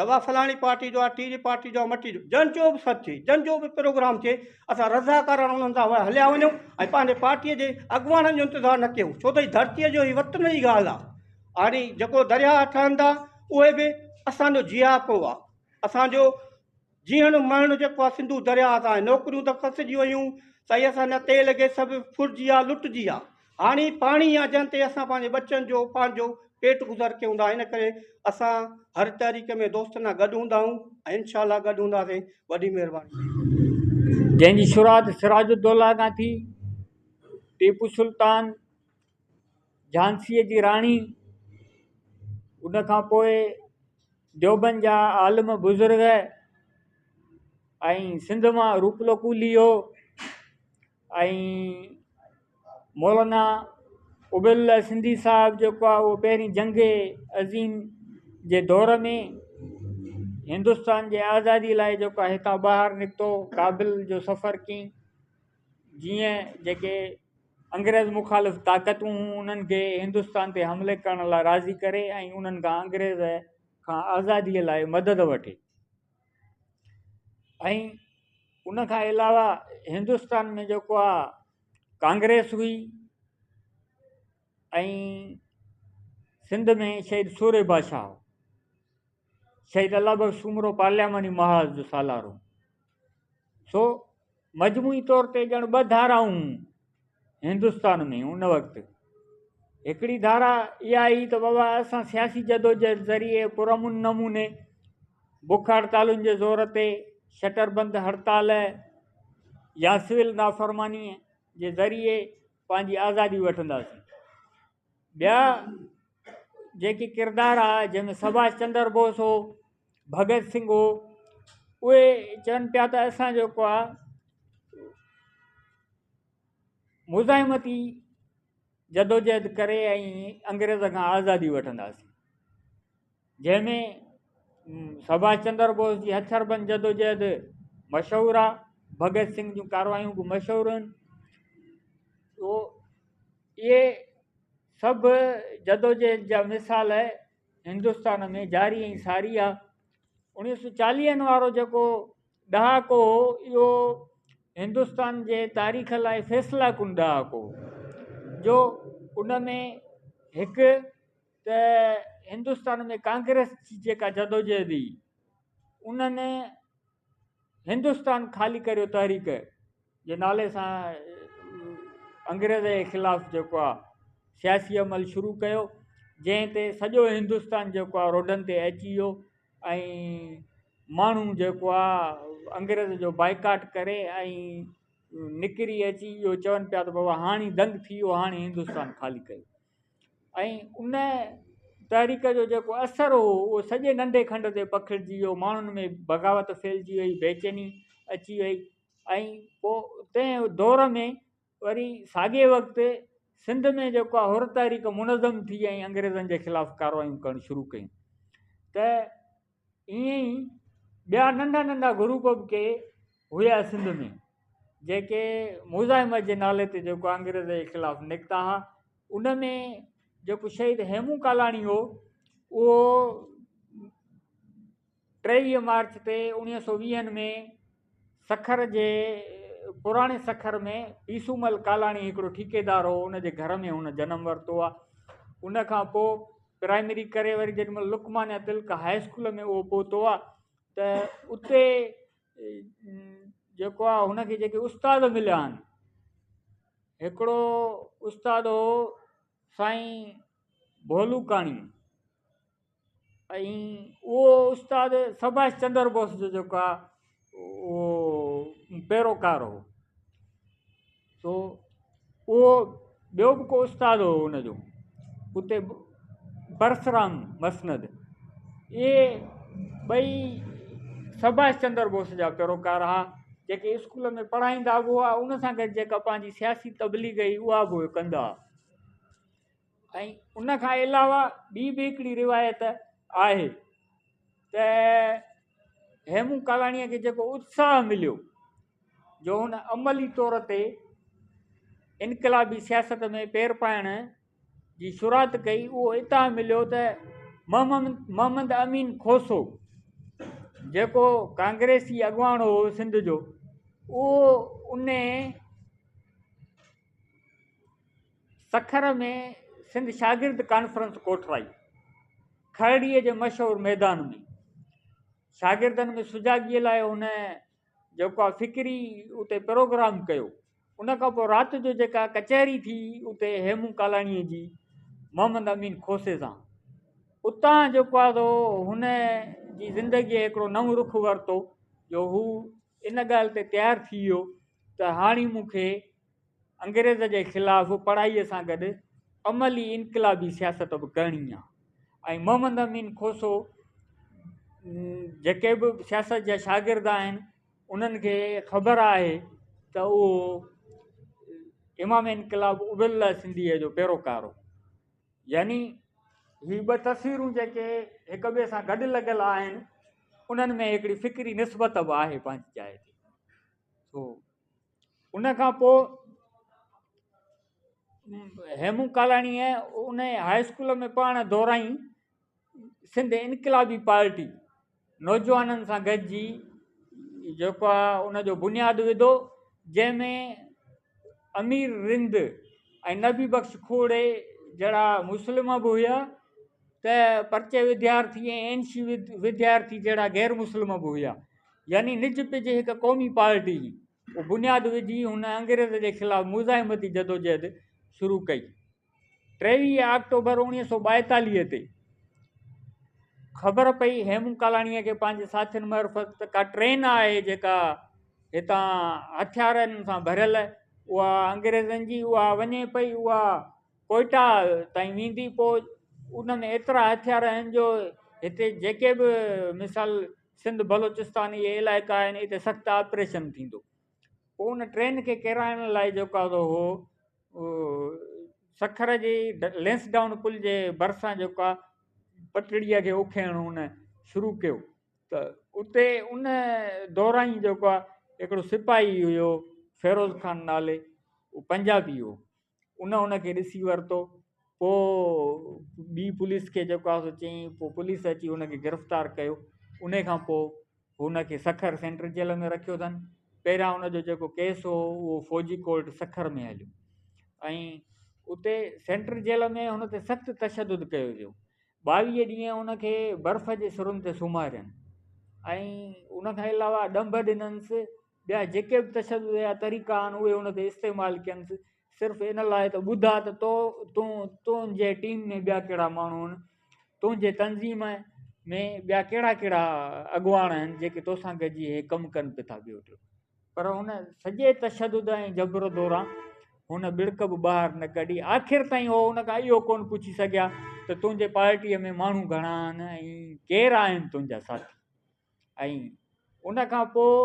ته اها فلاڻي پارٽي جو آهي ٽيري پارٽي جو آهي مٽي جو جنهن جو به سڏ ٿئي جنهن جو به پروگرام ٿئي اسان رضاڪاراڻو انهن سان هليا وڃون ۽ پنهنجي پارٽيء جي اڳواڻن جو انتظار نه ڪيون ڇو ته هي ڌرتيء جو هي وطن جي ڳالهه آهي هاڻي جيڪو درياهه ٺهن ٿا اهي به اسان جو جياپو آهي اسان جو جيئڻ مرڻ جيڪو آهي سنڌو درياهه سان آهي نوڪريون ته کسجي ويون سائين اسان جا تيل گئس سڀ ڦرجي ويا لٽجي ويا هاڻي پاڻي آهي جنهن تي اسان پنهنجي ٻچن جو پنهنجو پيٽ گذر ڪيون ٿا ان ڪري اسان هر تحريڪ ۾ دوستن سان گڏ هوندا آهيون ۽ انشاء الله گڏ هونداسين وڏي مهرباني. جنهن جي شروعات سراج الدوله کان ٿي، ٽيپو سلطان، جهانسيء جي راڻي، ان کان پوء ديوبند جا عالم بزرگ ۽ سنڌ مان روپلو ڪولهي هو ۽ مولانا عبيدالله سنڌي صاحب جيڪو آهي اهو پهرين جنگ عظيم جي دور ۾ هندستان جي آزادي لاءِ جيڪو آهي هتان ٻاهر نڪتو ڪابل جو سفر ڪيائين جيئن جيڪي انگريز مخالف طاقتون هيون انهن کي هندستان تي حملي ڪرڻ لاءِ راضي ڪري ۽ انهن کان انگريز کان آزاديءَ لاءِ مدد وٺي ۽ ان کان علاوه هندستان ۾ جيڪو آهي ڪانگريس هئي ۽ سنڌ ۾ شهيد سورهيه بادشاهه هو شهيد الله بخش سومرو پارلياماني محاذ جو سالار هو سو مجموعي طور تي ڄڻ ٻه ڌارائون هيون هندستان ۾ ان وقت. هڪڙي ڌارا اها هئي ته بابا اسان سياسي جدوجهد ذريعي پرامن نموني بک هڙتالن جي زور تي شٽر بند هڙتال يا سول نافرمانيء جي ذريعي پنهنجي آزادي وٺنداسين. ٻيا جيڪي ڪردار آ جنهن ۾ سڀاش چندر بوس هو، ڀڳت سنگهه هو، اهي چون پيا ته اسان جيڪو آ مزاحمتي جدوجهد ڪري ۽ انگريز کان آزادي وٺنداسين. جنهن ۾ سڀاش چندر بوس جي هٿياربند جدوجهد مشهور آ، ڀڳت سنگهه جون ڪاروايون به مشهور آهن. تو اهي سڀ جدوجهد جا مثال هندستان ۾ جاري ۽ ساري آ. اڻويهه سو چاليهن وارو جيڪو ڏهاڪو هو اهو هندستان جي تاريخ لاء فيصله ڪن ڏهاڪو هو جو ان ۾ هڪ ته هندستان ۾ ڪانگريس جي جيڪا جدوجهد هئي انهن هندستان خالي ڪريو تحريڪ جي نالي سان انگريز جي خلاف جيڪو آهي سياسي عمل شروع ڪيو جنهن تي سڄو هندستان جيڪو آهي روڊن تي اچي ويو ۽ ماڻهو جيڪو آهي انگريز جو بائيڪاٽ ڪري ۽ نڪري اچي اهو چون پيا ته بابا هاڻي دنگ ٿي ويو هاڻي هندستان خالي ڪيو ۽ ان تحريڪ جو جيڪو اثر هو اهو سڄي ننڍي کنڊ تي پکڙجي ويو ماڻهن ۾ بغاوت ڦهلجي وئي بيچيني اچي وئي ۽ پوء تنهن دور ۾ وري ساڳئي وقت سنڌ ۾ جيڪو آهي حر تحريڪ منظم ٿي ۽ انگريزن جي خلاف ڪاروايون ڪرڻ شروع ڪيون ته ائين ئي ٻيا ننڍا ننڍا گروپ به ڪي هيا سنڌ ۾ جيڪي مزاحمت جي نالي تي جيڪو انگريز جي خلاف نڪتا هئا ان ۾ جيڪو شهيد هيمون ڪالاڻي هو اهو 23 مارچ تي اڻويهه سو ويهن ۾ سکر جي پراڻي سکر ۾ پيسومل ڪالاڻي هڪڙو ٺيڪيدار هو ان جي گهر ۾ هن جنم ورتو آهي. ان کان پوء پرائمري ڪري وري جيڏي مهل لقمانيا تلڪ هاء اسڪول ۾ اهو پهتو آهي ته اتي جيڪو آهي هن کي جيڪي استاد مليا آهن هڪڙو استاد هو سائين ڀولو ڪاڻي ۽ اهو استاد سڀاش چندر بوس جو جيڪو آهي اهو پيروڪار هو سو اهو ٻيو به ڪو استاد هو ان جو اتي پرسرام مسند اهي ٻئي سڀاش چندر بوس جا پيروڪار هئا جيڪي اسڪول ۾ پڙهائيندا به هئا ان سان گڏ جيڪا پنهنجي سياسي تبليغ هئي اها به ڪندا هئا ۽ ان کان علاوه ٻي به هڪڙي روايت آهي ته هيمون ڪالاڻيء کي جيڪو اتساهه مليو جو هن عملي طور تي انقلابي سياست ۾ پير پائڻ جي شروعات ڪئي اهو اتان مليو ته محمد امين کوسو جيڪو ڪانگريسي اڳواڻ هو سنڌ جو اهو ان سکر ۾ سنڌ شاگرد ڪانفرنس ڪوٺرائي، کهڙيء جي مشهور ميدان ۾ شاگردن ۾ سجاڳيء لاء هن جيڪو آهي فڪري اتي پروگرام ڪيو. ان کان پوء رات جو جيڪا ڪچهري ٿي اتي هيمون ڪالاڻيء جي محمد امين کوسي سان، اتان جيڪو آهي سو هن جي زندگيء هڪڙو نئون رخ ورتو جو هو ان ڳالهه تي تيار ٿي ويو ته هاڻي مون کي انگريز جي خلاف پڙهائيء سان گڏ عملي انقلابي سياست به ڪرڻي آ ۽ محمد امين کوسو جيڪي به سياست جا شاگرد آهن انهن کي خبر آهي ته اهو امام انقلاب عبيدالله سنڌيء جو پيروڪار هو يعني هي ٻه تصويرون جيڪي هڪ ٻئي سان گڏ لڳل آهن انهن ۾ هڪڙي فڪري نسبت به آهي پنهنجي جاء تي سو ان کان پوء هيمون ڪالاڻيء ان هاء اسڪول ۾ پڙهڻ دوران ئي سنڌ انقلابي پارٽي نوجوانن سان گڏجي جيڪو آهي ان جو بنياد وڌو جنهن ۾ امير رند ۽ نبي بخش کوڙي جهڙا مسلم به هيا ته پرچي وديارٿي ۽ اين سي وديارٿي جهڙا غير مسلم به هيا يعني نج پج هڪ قومي پارٽي هئي. اهو بنياد وجهي هن انگريز جي خلاف مزاحمتي جدوجهد شروع ڪئي. 23 آڪٽوبر 1942 تي خبر پئي هيمون ڪالاڻيء کي پنهنجي ساٿين معرفت ته ڪا ٽرين آهي جيڪا هتان هٿيارن سان ڀريل اها انگريزن جي اها وڃي پئي اها ڪوئيٽا تائين ويندي پوء ان ۾ ايترا هٿيار آهن جو هتي جيڪي به مثال سنڌ بلوچستان اهي علائقا آهن اتي سخت آپريشن ٿيندو پوء ان ٽرين کي ڪيرائڻ لاء جيڪو آهي هو سکر جي لينس ڊائون پل جي ڀرسان جيڪو آهي پٽڙيء کي اکيڙڻ هن شروع ڪيو ته اتي ان دوران ئي جيڪو آهي هڪڙو سپاهي هيو فيروز خان نالي اهو پنجابي هو ان ان کي ڏسي ورتو پوء ٻي پوليس کي جيڪو آهي سو چيائين پوء پوليس اچي ان کي گرفتار ڪيو ان کان پوء هن کي سکر سينٽرل جيل ۾ رکيو اٿن. پهريان ان جو جيڪو ڪيس هو اهو فوجي ڪورٽ سکر ۾ هليو ۽ اتي سينٽرل جيل ۾ هن تي سخت تشدد ڪيو ويو. 22 ڏينهن هن کي برف جي سرن تي سمهارين ۽ ان کان علاوه ڏنڀ ڏننس، ٻيا جيڪي به تشدد جا طريقا آهن اهي هن تي استعمال ڪينس، صرف ان لاء ته ٻڌاء ته تو تون تنهنجي ٽيم ۾ ٻيا ڪهڙا ماڻهو آهن، تنهنجي تنظيم ۾ ٻيا ڪهڙا ڪهڙا اڳواڻ آهن جيڪي توسان گڏجي هي ڪم ڪن پيا ٿا ٻيو ٽيو. پر هن سڄي تشدد ۽ جبر دوران هن ٻڙڪ به ٻاهر نه ڪڍي. آخر تائين هو ان کان اهو ڪونه پڇي سگهيا ته تنهنجي پارٽيء ۾ ماڻهو گهڻا آهن ۽ ڪير آهن تنهنجا ساٿي ۽ ان کان پوء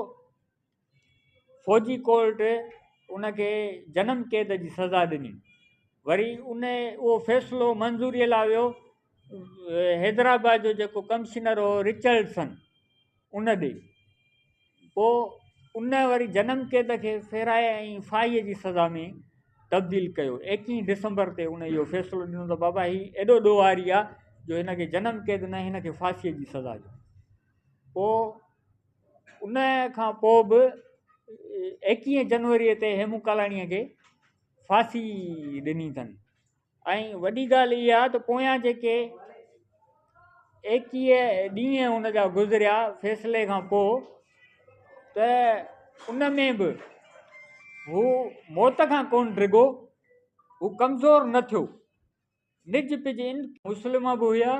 فوجي ڪورٽ ان کي جنم قيد جي سزا ڏني. وري ان اهو فيصلو منظوريء لاء ويو حيدرآباد جو جيڪو ڪمشنر هو رچرڊسن ان ڏي. پوء ان وري جنم قيد کي ڦيرائي ۽ ڦاهيء جي سزا ۾ تبديل ڪيو. ايڪيهين ڊسمبر تي ان اهو فيصلو ڏنو ته بابا هي ايڏو ڏوهاري آ جو هن کي جنم قيد نه هن کي ڦاسيء جي سزا ڏيو. پوء ان کان پوء به ايڪيهين جنوريء تي هيمون ڪالاڻيء کي ڦاسي ڏني اٿن ۽ وڏي ڳالهه اها ته پويان جيڪي 21 ڏينهن هن جا گذريا فيصلي کان پوء ته ان ۾ به هو موت کان ڪونه ڊگو، هو ڪمزور نه ٿيو. نج پج ان مسلم به هيا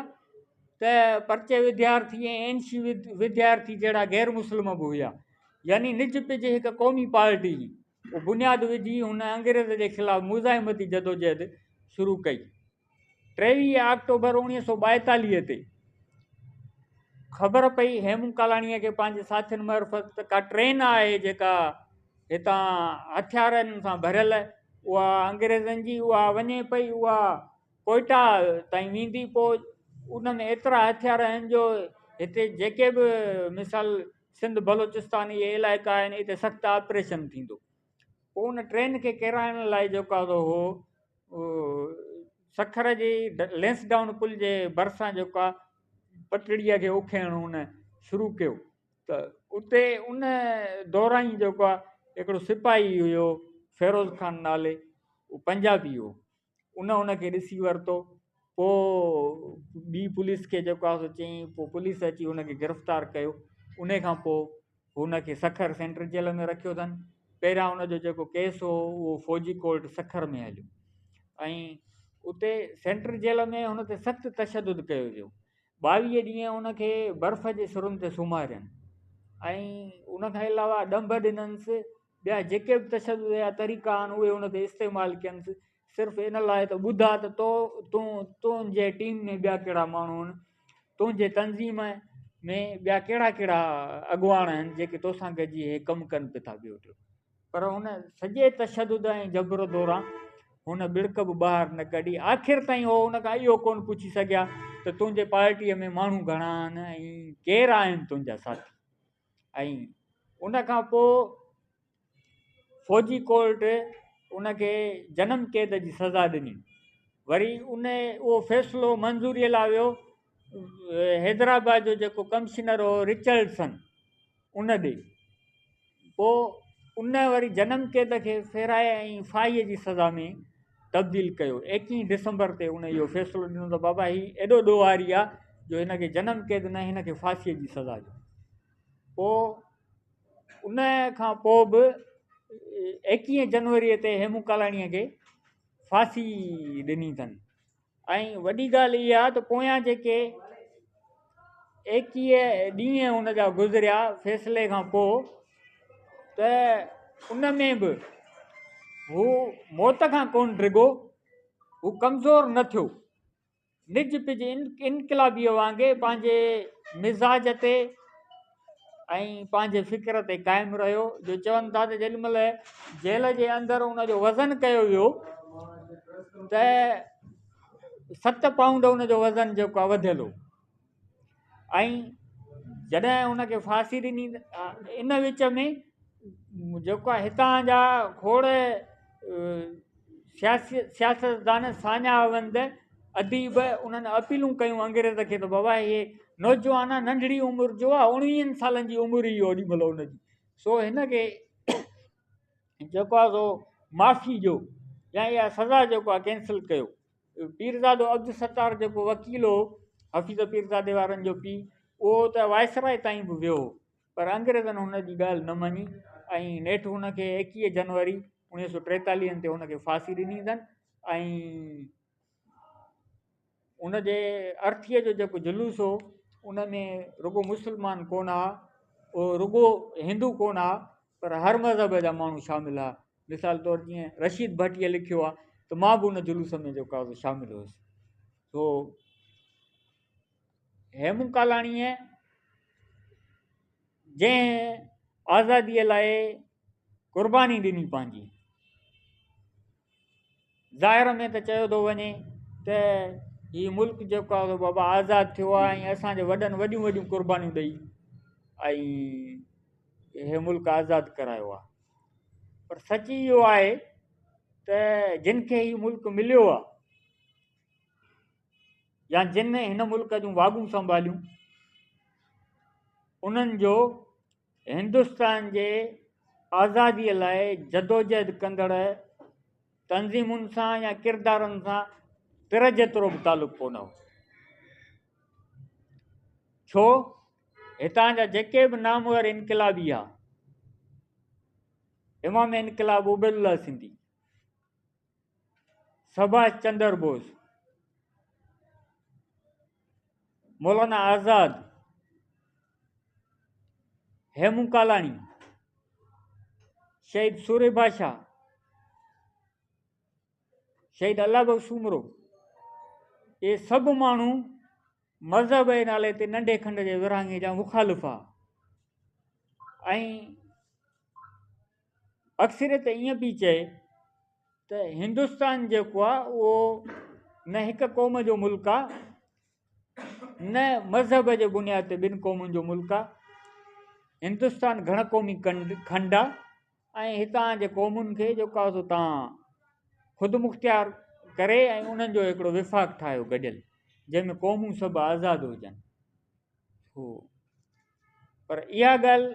ته پرچي وديارٿي ۽ اينشي وديارٿي جهڙا غير مسلم به هيا يعني نج پج هڪ قومي پارٽي هئي اهو بنياد وجهي هن انگريز جي خلاف مزاحمتي جدوجهد شروع ڪئي. 23 آڪٽوبر 1942 تي خبر پئي هيمون ڪالاڻيء کي پنهنجي ساٿين معرفت ته ڪا ٽرين آهي جيڪا هتان هٿيارن سان ڀريل اها انگريزن جي اها وڃي پئي اها ڪوئيٽا تائين ويندي پوء ان ۾ ايترا هٿيار آهن جو هتي جيڪي به مثال سنڌ بلوچستان اهي علائقا آهن اتي سخت آپريشن ٿيندو پوء ان ٽرين کي ڪيرائڻ لاء جيڪو آهي هو سکر جي لينس ڊائون پل جي ڀرسان جيڪو آهي پٽڙيء کي اکيڙڻ هن شروع ڪيو ته اتي ان دوران ئي جيڪو آهي هڪڙو سپاهي هيو فيروز خان نالي اهو پنجابي هو ان ان کي ڏسي ورتو پوء ٻي پوليس کي جيڪو آهي سو چيائين پوء پوليس اچي ان کي گرفتار ڪيو ان کان پوء هن کي سکر سينٽرل جيل ۾ رکيو اٿن پهريان ان جو جيڪو ڪيس هو اهو فوجي ڪورٽ سکر ۾ هليو ۽ اتي سينٽرل جيل ۾ هن تي سخت تشدد ڪيو ويو 22 ڏينهن ان کي برف جي سرن تي سمهارين ۽ ان کان علاوه ڏنڀ ڏننس، ٻيا جيڪي به تشدد جا طريقا آهن اهي ان تي استعمال ڪينس، صرف ان لاء ته ٻڌاء ته تو تون تنهنجي ٽيم ۾ ٻيا ڪهڙا ماڻهو آهن، تنهنجي تنظيم ۾ ٻيا ڪهڙا ڪهڙا اڳواڻ آهن جيڪي توسان گڏجي هي ڪم ڪن پيا ٿا ٻيو ٽيو. پر هن سڄي تشدد ۽ جبر دوران هن ٻڙڪ به ٻاهر نه ڪڍي. آخر تائين هو ان کان اهو ڪونه پڇي سگهيا ته تنهنجي پارٽيء ۾ ماڻهو گهڻا آهن ۽ ڪير آهن تنهنجا ساٿي ۽ ان کان پوء فوجي ڪورٽ ان کي جنم قيد جي سزا ڏني. وري ان اهو فيصلو منظوريء لاء ويو حيدرآباد جو جيڪو ڪمشنر هو رچرڊسن ان ڏي. پوء ان وري جنم قيد کي ڦيرائي ۽ ڦاهيء جي سزا ۾ تبديل ڪيو. ايڪيهين ڊسمبر تي ان اهو فيصلو ڏنو ته بابا هي ايڏو ڏوهاري آ جو هن کي جنم قيد نه هن کي ڦاسيء جي سزا ڏيو. پوء ان کان پوء به. ايڪيهين جنوريء تي هيمون ڪالاڻيء کي ڦاسي ڏني اٿن ۽ وڏي ڳالهه اها ته پويان جيڪي ايڪيهه ڏينهن هن جا گذريا فيصلي کان پوء ته ان ۾ به هو موت کان ڪونه ڊگو، هو ڪمزور نه ٿيو. نج پج انقلابيء وانگي پنهنجي مزاج تي ۽ پنهنجي فڪر تي قائم رهيو جو چون ٿا ته جيڏي مهل جيل جي اندر ان جو وزن ڪيو ويو ته 7 پائونڊ ان جو وزن جيڪو آهي وڌيل هو ۽ جڏهن ان کي ڦاسي ڏني ان وچ ۾ جيڪو آهي هتان جا کوڙ سياسي سياستدان ساڃاهه وند اديب انهن اپيلون ڪيون انگريز کي ته بابا هي نوجوان آهي ننڍڙي عمر جو آهي اڻويهن سالن جي عمر ئي اوڏي مهل ان جي سو هن کي جيڪو آهي سو معافي ڏيو يا اها سزا جيڪو آهي ڪينسل ڪيو پيرزادو عبدالستار جيڪو وڪيل هو حفيظ پيرزادي وارن جو پيء اهو ته وائسراء تائين به ويو هو پر انگريزن هن جي ڳالهه نه مڃي ۽ نيٺ هن کي 21 جنوري 1943 تي هن کي ڦاسي ڏني اٿن ۽ ان جي ارٿيء جو جيڪو جلوس هو ان ۾ رڳو مسلمان ڪونه هئا اهو رڳو هندو ڪونه هئا پر هر مذهب جا ماڻهو شامل هئا مثال طور جيئن رشيد ڀٽيء لکيو آهي ته مان به ان جلوس ۾ جيڪو آهي شامل هيس سو هيمون ڪالاڻيء جنهن آزاديء لاء قرباني ڏني پنهنجي ظاهر ۾ ته چيو ٿو وڃي ته هي ملڪ جيڪو آهي بابا آزاد ٿيو آهي ۽ اسان جي وڏن وڏيون وڏيون قربانيون ڏئي ۽ هي ملڪ آزاد ڪرايو آهي پر سچ اهو آهي ته جن کي هي ملڪ مليو آهي يا جن هن ملڪ جون واڳون سنڀاليون انهن جو هندستان جي آزاديء لاء جدوجهد ڪندڙ تنظيمن سان يا ڪردارن سان تر جيترو به تعلق ڪونه هو. ڇو هتان جا جيڪي به نامور انقلابي ها، امام انقلاب عبيدالله سنڌي، سڀاش چندر بوس، مولانا آزاد، هيمون ڪالاڻي، شهيد سورهيه بادشاهه، شهيد الله بخش سومرو، اهي سڀ ماڻهو مذهب جي نالي تي ننڍي کنڊ جي ورهاڱي جا مخالف هئا ۽ اڪثريت ائين پئي چئي ته هندستان جيڪو آهي اهو نه هڪ قوم جو ملڪ آهي نه مذهب جي بنياد تي ٻن قومن جو ملڪ آهي هندستان گهڻ قومي کنڊ آهي ۽ هتان جي قومن کي جيڪو آهي سو تان خود مختيار ڪري ۽ انهن جو هڪڙو وفاق ٺاهيو گڏيل جنهن ۾ قومون سڀ آزاد هجن هو پر اها ڳالهه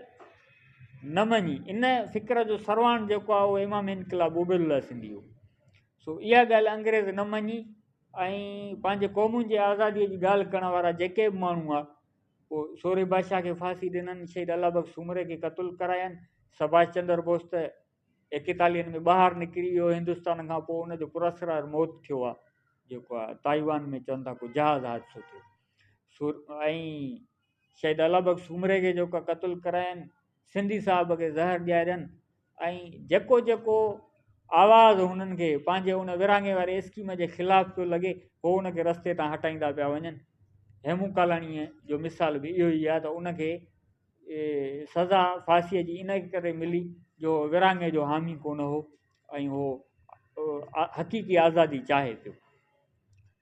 نه مڃي. ان فڪر جو سرواڻ جيڪو آهي اهو امام انقلاب عبيدالله سنڌي هو. سو اها ڳالهه انگريز نه مڃي ۽ پنهنجي قومن جي آزاديء جي ڳالهه ڪرڻ وارا جيڪي به ماڻهو هئا پوء سورهيه بادشاهه کي ڦاسي ڏنن، شهيد الله بخش سومري کي قتل ڪراين، سڀاش چندر بوس ته ايڪيتاليهن ۾ ٻاهر نڪري ويو هندستان کان پوء ان جو پراسرار موت ٿيو آهي جيڪو آهي تائيوان ۾ چون ٿا ڪو جهاز حادثو ٿيو سو ۽ شهيد الله بخش سومري کي جيڪو قتل ڪراين، سنڌي صاحب کي زهر ڏيارين ۽ جيڪو جيڪو آواز هنن کي پنهنجي ان ورهاڱي واري اسڪيم جي خلاف پيو لڳي هو ان کي رستي تان هٽائيندا پيا وڃن. هيمون ڪالاڻيء جو مثال به اهو ئي آهي ته ان کي سزا ڦاسيء جي ان ڪري ملي جو ورهاڱي جو حامي ڪونه هو ۽ هو حقيقي آزادي چاهي پيو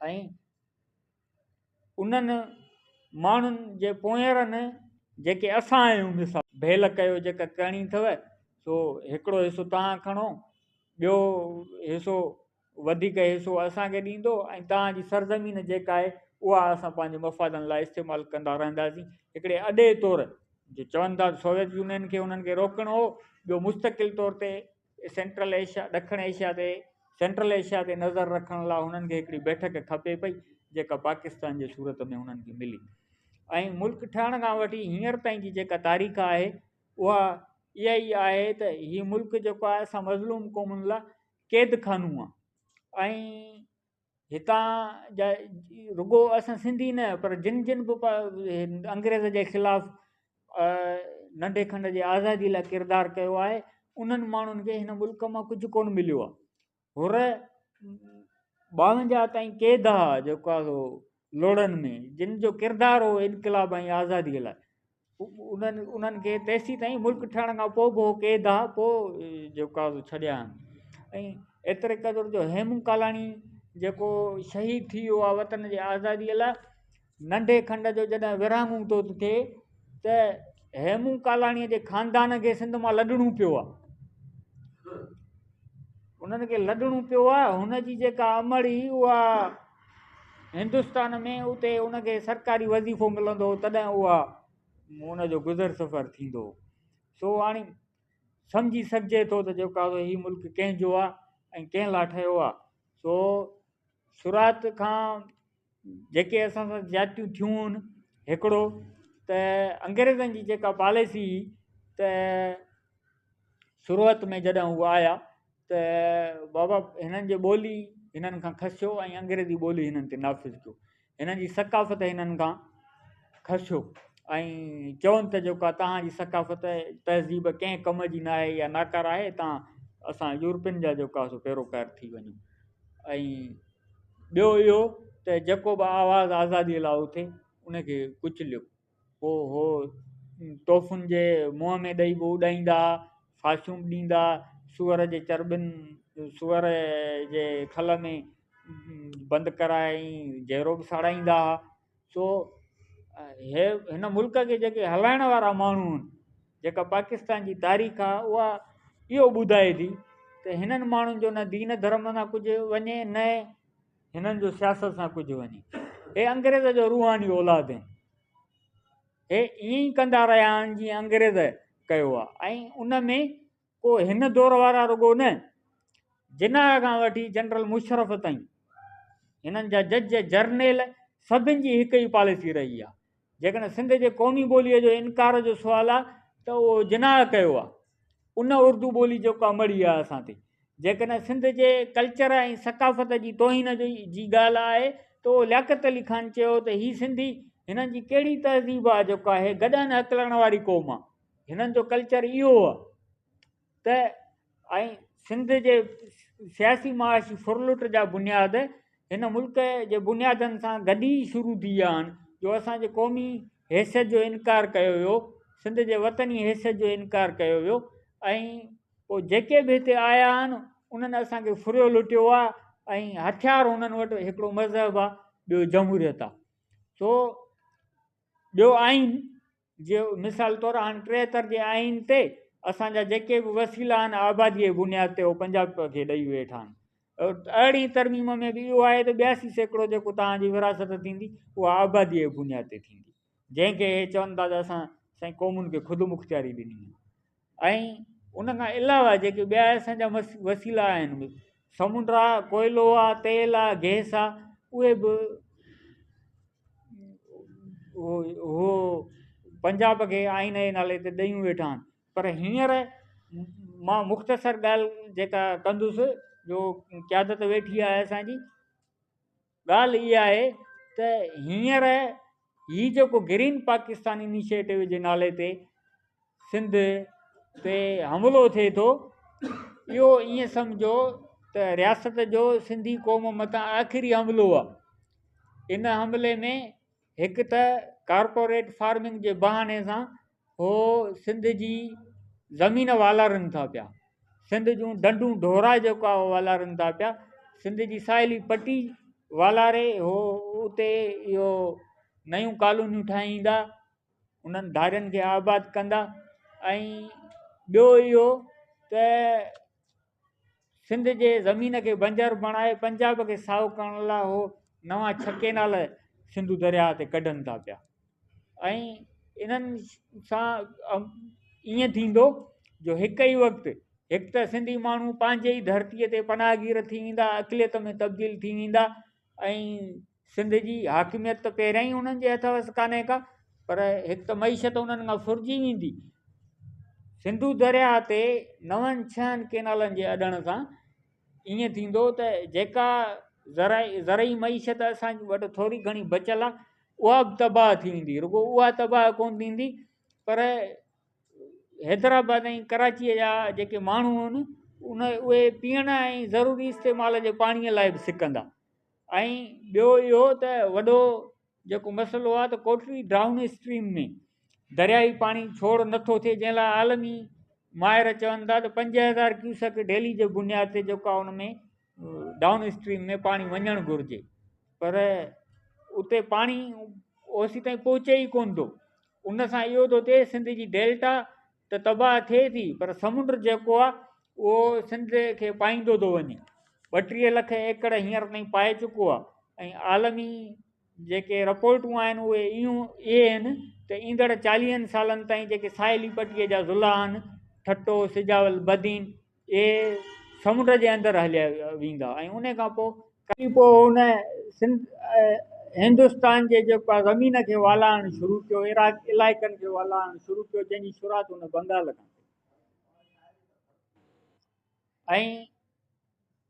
۽ انهن ماڻهن جي پوئينرن جيڪي اسان آهيون مثال. ڀيل ڪيو جيڪا ڪرڻي اٿو سو هڪڙو حصو توهان کڻو ٻيو حصو وڌيڪ حصو اسان کي ڏيندو ۽ توهان جي سرزمين جيڪا آهي اها اسان پنهنجي مفادن لاء استعمال ڪندا رهنداسين هڪڙي اڏي طور جو چون ٿا سوويت يونين کي انهن کي روڪڻو هو ٻيو مستقل طور تي سينٽرل ايشيا، ڏکڻ ايشيا تي سينٽرل ايشيا تي نظر رکڻ لاء هنن کي هڪڙي بيٺڪ کپي پئي جيڪا پاڪستان جي صورت ۾ هنن کي ملي ۽ ملڪ ٺهڻ کان وٺي هينئر تائين جي جيڪا تاريخ آهي اها اها ئي آهي ته هي ملڪ جيڪو آهي اسان مظلوم قومن لاء قيد خانو آهي ۽ هتان جا رڳو اسان سنڌي نه پر جن جن به انگريز جي خلاف ننڍي کنڊ جي آزادي لاء ڪردار ڪيو آهي انهن ماڻهن کي هن ملڪ مان ڪجهه ڪونه مليو آهي. حر 52 تائين قيد ها جيڪو آهي سو لوڙهن ۾ جن جو ڪردار هو انقلاب ۽ آزاديء لاء انهن انهن کي تيسين تائين ملڪ ٺهڻ کان پوء به هو قيد ها پوء جيڪو آهي سو ڇڏيا آهن ۽ ايتري قدر جو هيمون ڪالاڻي جيڪو شهيد ٿي ويو آهي وطن جي آزاديء لاء ننڍي کنڊ جو جڏهن ورهاڱو ٿو ٿئي ته هيمون ڪالاڻيء جي خاندان کي سنڌ مان لڏڻو پيو آهي. انهن کي لڏڻو پيو آهي. هن جي جيڪا امڙ هئي اها هندستان ۾ اتي ان کي سرڪاري وظيفو ملندو هو تڏهن اها ان جو گذر سفر ٿيندو هو. سو هاڻي سمجهي سگهجي ٿو ته جيڪو آهي هي ملڪ ڪنهن جو آهي ۽ ڪنهن لاء ٺهيو آهي. سو شروعات کان جيڪي اسان سان زيادتيون ٿيون آهن هڪڙو ته انگريزن جي جيڪا پاليسي هئي ته شروعات ۾ جڏهن هو آيا ته بابا هنن جي ٻولي هنن کان کسيو ۽ انگريزي ٻولي هنن تي نافذ ڪيو هنن جي ثقافت هنن کان کسيو ۽ چون ته جيڪا توهان جي ثقافت تهذيب ڪنهن ڪم جي نه آهي يا ناڪاره آهي توهان اسان يورپين جا جيڪا سو پيروڪار ٿي وڃو ۽ ٻيو اهو ته جيڪو به آواز آزاديء لاء اٿي ان کي ڪچليو. پوء هو تحفن جي منهن ۾ ڏئي به اڏائيندا، ڦاسيون به ڏيندا، سوئر جي چرٻين، سوئر جي کل ۾ بند ڪرائي ۽ جيرو به ساڙائيندا ها. سو هي هن ملڪ کي جيڪي هلائڻ وارا ماڻهو آهن، جيڪا پاڪستان جي تاريخ آهي اها اهو ٻڌائي ٿي ته هنن ماڻهن جو نه دين ڌرم سان ڪجهه وڃي نه هنن جو سياست سان ڪجهه وڃي. هي انگريز جو روحاني اولاد آهن. هي ائين ئي ڪندا رهيا آهن جيئن انگريز ڪيو آهي ۽ ان ۾ ڪو هن دور وارا رڳو نه، جناح کان وٺي جنرل مشرف تائين هنن جا جج، جرنيل سڀن جي هڪ ئي پاليسي رهي آهي. جيڪڏهن سنڌ جي قومي ٻوليء جو انڪار جو سوال آهي ته اهو جناح ڪيو آهي. ان اردو ٻولي جيڪا مڙهي آهي اسان تي. جيڪڏهن سنڌ جي ڪلچر ۽ ثقافت جي توهين جي ڳالهه آهي ته اهو لياقت علي خان چيو ته هي سنڌي هنن جي ڪهڙي تهذيب آهي جيڪا هي گڏهن هڪلڻ واري قوم آهي. هنن جو ڪلچر اهو هو ته ۽ سنڌ جي سياسي معاشي ڦرلٽ جا بنياد هن ملڪ جي بنيادن سان گڏ ئي شروع ٿي ويا آهن جو اسان جي قومي حيثيت جو انڪار ڪيو ويو سنڌ جي وطني حيثيت جو انڪار ڪيو ويو ۽ پوء جيڪي به هتي آيا آهن انهن اسان کي ڦريو لٽيو آهي ۽ هٿيار انهن وٽ هڪڙو مذهب آهي ٻيو جمهوريت آهي سو ٻيو آئين جي مثال طور هاڻ 73 جي آئين تي اسان جا جيڪي به وسيلا آهن آبادي جي بنياد تي اهو پنجاب کي ڏئي ويٺا آهن. ارڙهين ترميم ۾ به اهو آهي ته 82% جيڪو توهان جي وراثت ٿيندي اها آبادي جي بنياد تي ٿيندي جنهن کي هي چون ٿا ته اسان سائين قومن کي خود مختياري ڏني آهي ۽ ان کان علاوه جيڪي ٻيا اسان جا وسيلا آهن سمنڊ آ ڪوئلو آ تيل آ گئس آ اهي به هو پنجاب کي آئين جي نالي تي ڏيون ويٺا آهن پر هينئر مان مختصر ڳالهه جيڪا ڪندس جو قيادت ويٺي آهي اسانجي ڳالهه اها آهي ته هينئر هي جيڪو گرين پاڪستان انيشيٽو جي نالي تي سنڌ تي حملو ٿئي ٿو اهو ائين سمجهو ته رياست جو سنڌي قوم مٿان آخري حملو آهي ان حملي ۾ هڪ ته ڪارپوريٽ فارمنگ جي بهاني سان هو سنڌ جي زمين والارين ٿا پيا سنڌ جون ڍنڍون ڍورا جيڪو آهي والارين ٿا پيا سنڌ جي ساحلي پٽي والاري هو اتي اهو نيون ڪالونيون ٺاهيندا انهن ڌارين کي آباد ڪندا ۽ ٻيو اهو ته سنڌ جي زمين کي بنجر بڻائي پنجاب کي سائو ڪرڻ لاء هو نوان ڇهه ڪينال سنڌو درياهه تي ڪڍن ٿا پيا ۽ انهن سان ائين ٿيندو جو هڪ ئي وقت هڪ ته سنڌي ماڻهو پنهنجي ئي ڌرتيء تي پناهگير ٿي ويندا اقليت ۾ تبديل ٿي ويندا ۽ سنڌ جي حاڪميت ته پهريان ئي انهن جي هٿ وس ڪانهي ڪا پر هڪ ته معيشت انهن کان ڦرجي ويندي. سنڌو درياهه تي نون ڇهن ڪينالن جي اڏڻ سان ائين ٿيندو ته جيڪا زرعي زرعي معيشت اسان وٽ ٿوري گهڻي بچيل آهي اها به تباهه ٿي ويندي رڳو اها تباهه ڪونه ٿيندي پر حيدرآباد ۽ ڪراچيء جا جيڪي ماڻهو آهن ان اهي پيئڻ ۽ ضروري استعمال جي پاڻيء لاء به سڪندا ۽ ٻيو اهو ته وڏو جيڪو مسئلو آهي ته ڪوٽڙي ڊائون اسٽريم ۾ دريائي پاڻي ڇوڙ نٿو ٿئي جنهن لاء عالمي ماهر چون ٿا ته 5000 ڪيوسڪ ڊيلي جي بنياد تي جيڪو آهي ان ۾ ڊائون اسٽريم ۾ پاڻي وڃڻ گهرجي پر اتي پاڻي اوسي تائين پهچي ئي ڪونه ٿو ان سان اهو ٿو ٿئي سنڌ جي ڊيلٽا ته تباهه ٿئي ٿي پر سمنڊ جيڪو آهي اهو سنڌ کي پائيندو ٿو وڃي. 32 لک ايڪڙ هينئر تائين پائي چڪو آهي ۽ عالمي جيڪي رپورٽون آهن اهي اهيون اهي آهن ته ايندڙ چاليهن سالن تائين جيڪي ساحلي پٽي جا ضلعا آهن ٺٽو، سجاول، بدين اهي سمنڊ جي اندر هليا ويندا ۽ ان کان پوء پوء هن سنڌ هندستان جي جيڪو آهي زمين کي والارڻ شروع ڪيو عراق علائقن کي والارڻ شروع ڪيو جنهن جي شروعات هن بنگال کان ڪئي ۽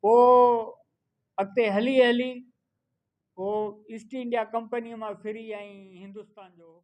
پوء اڳتي هلي هلي پوء ايسٽ انڊيا ڪمپنيء مان ڦري ۽ هندستان جو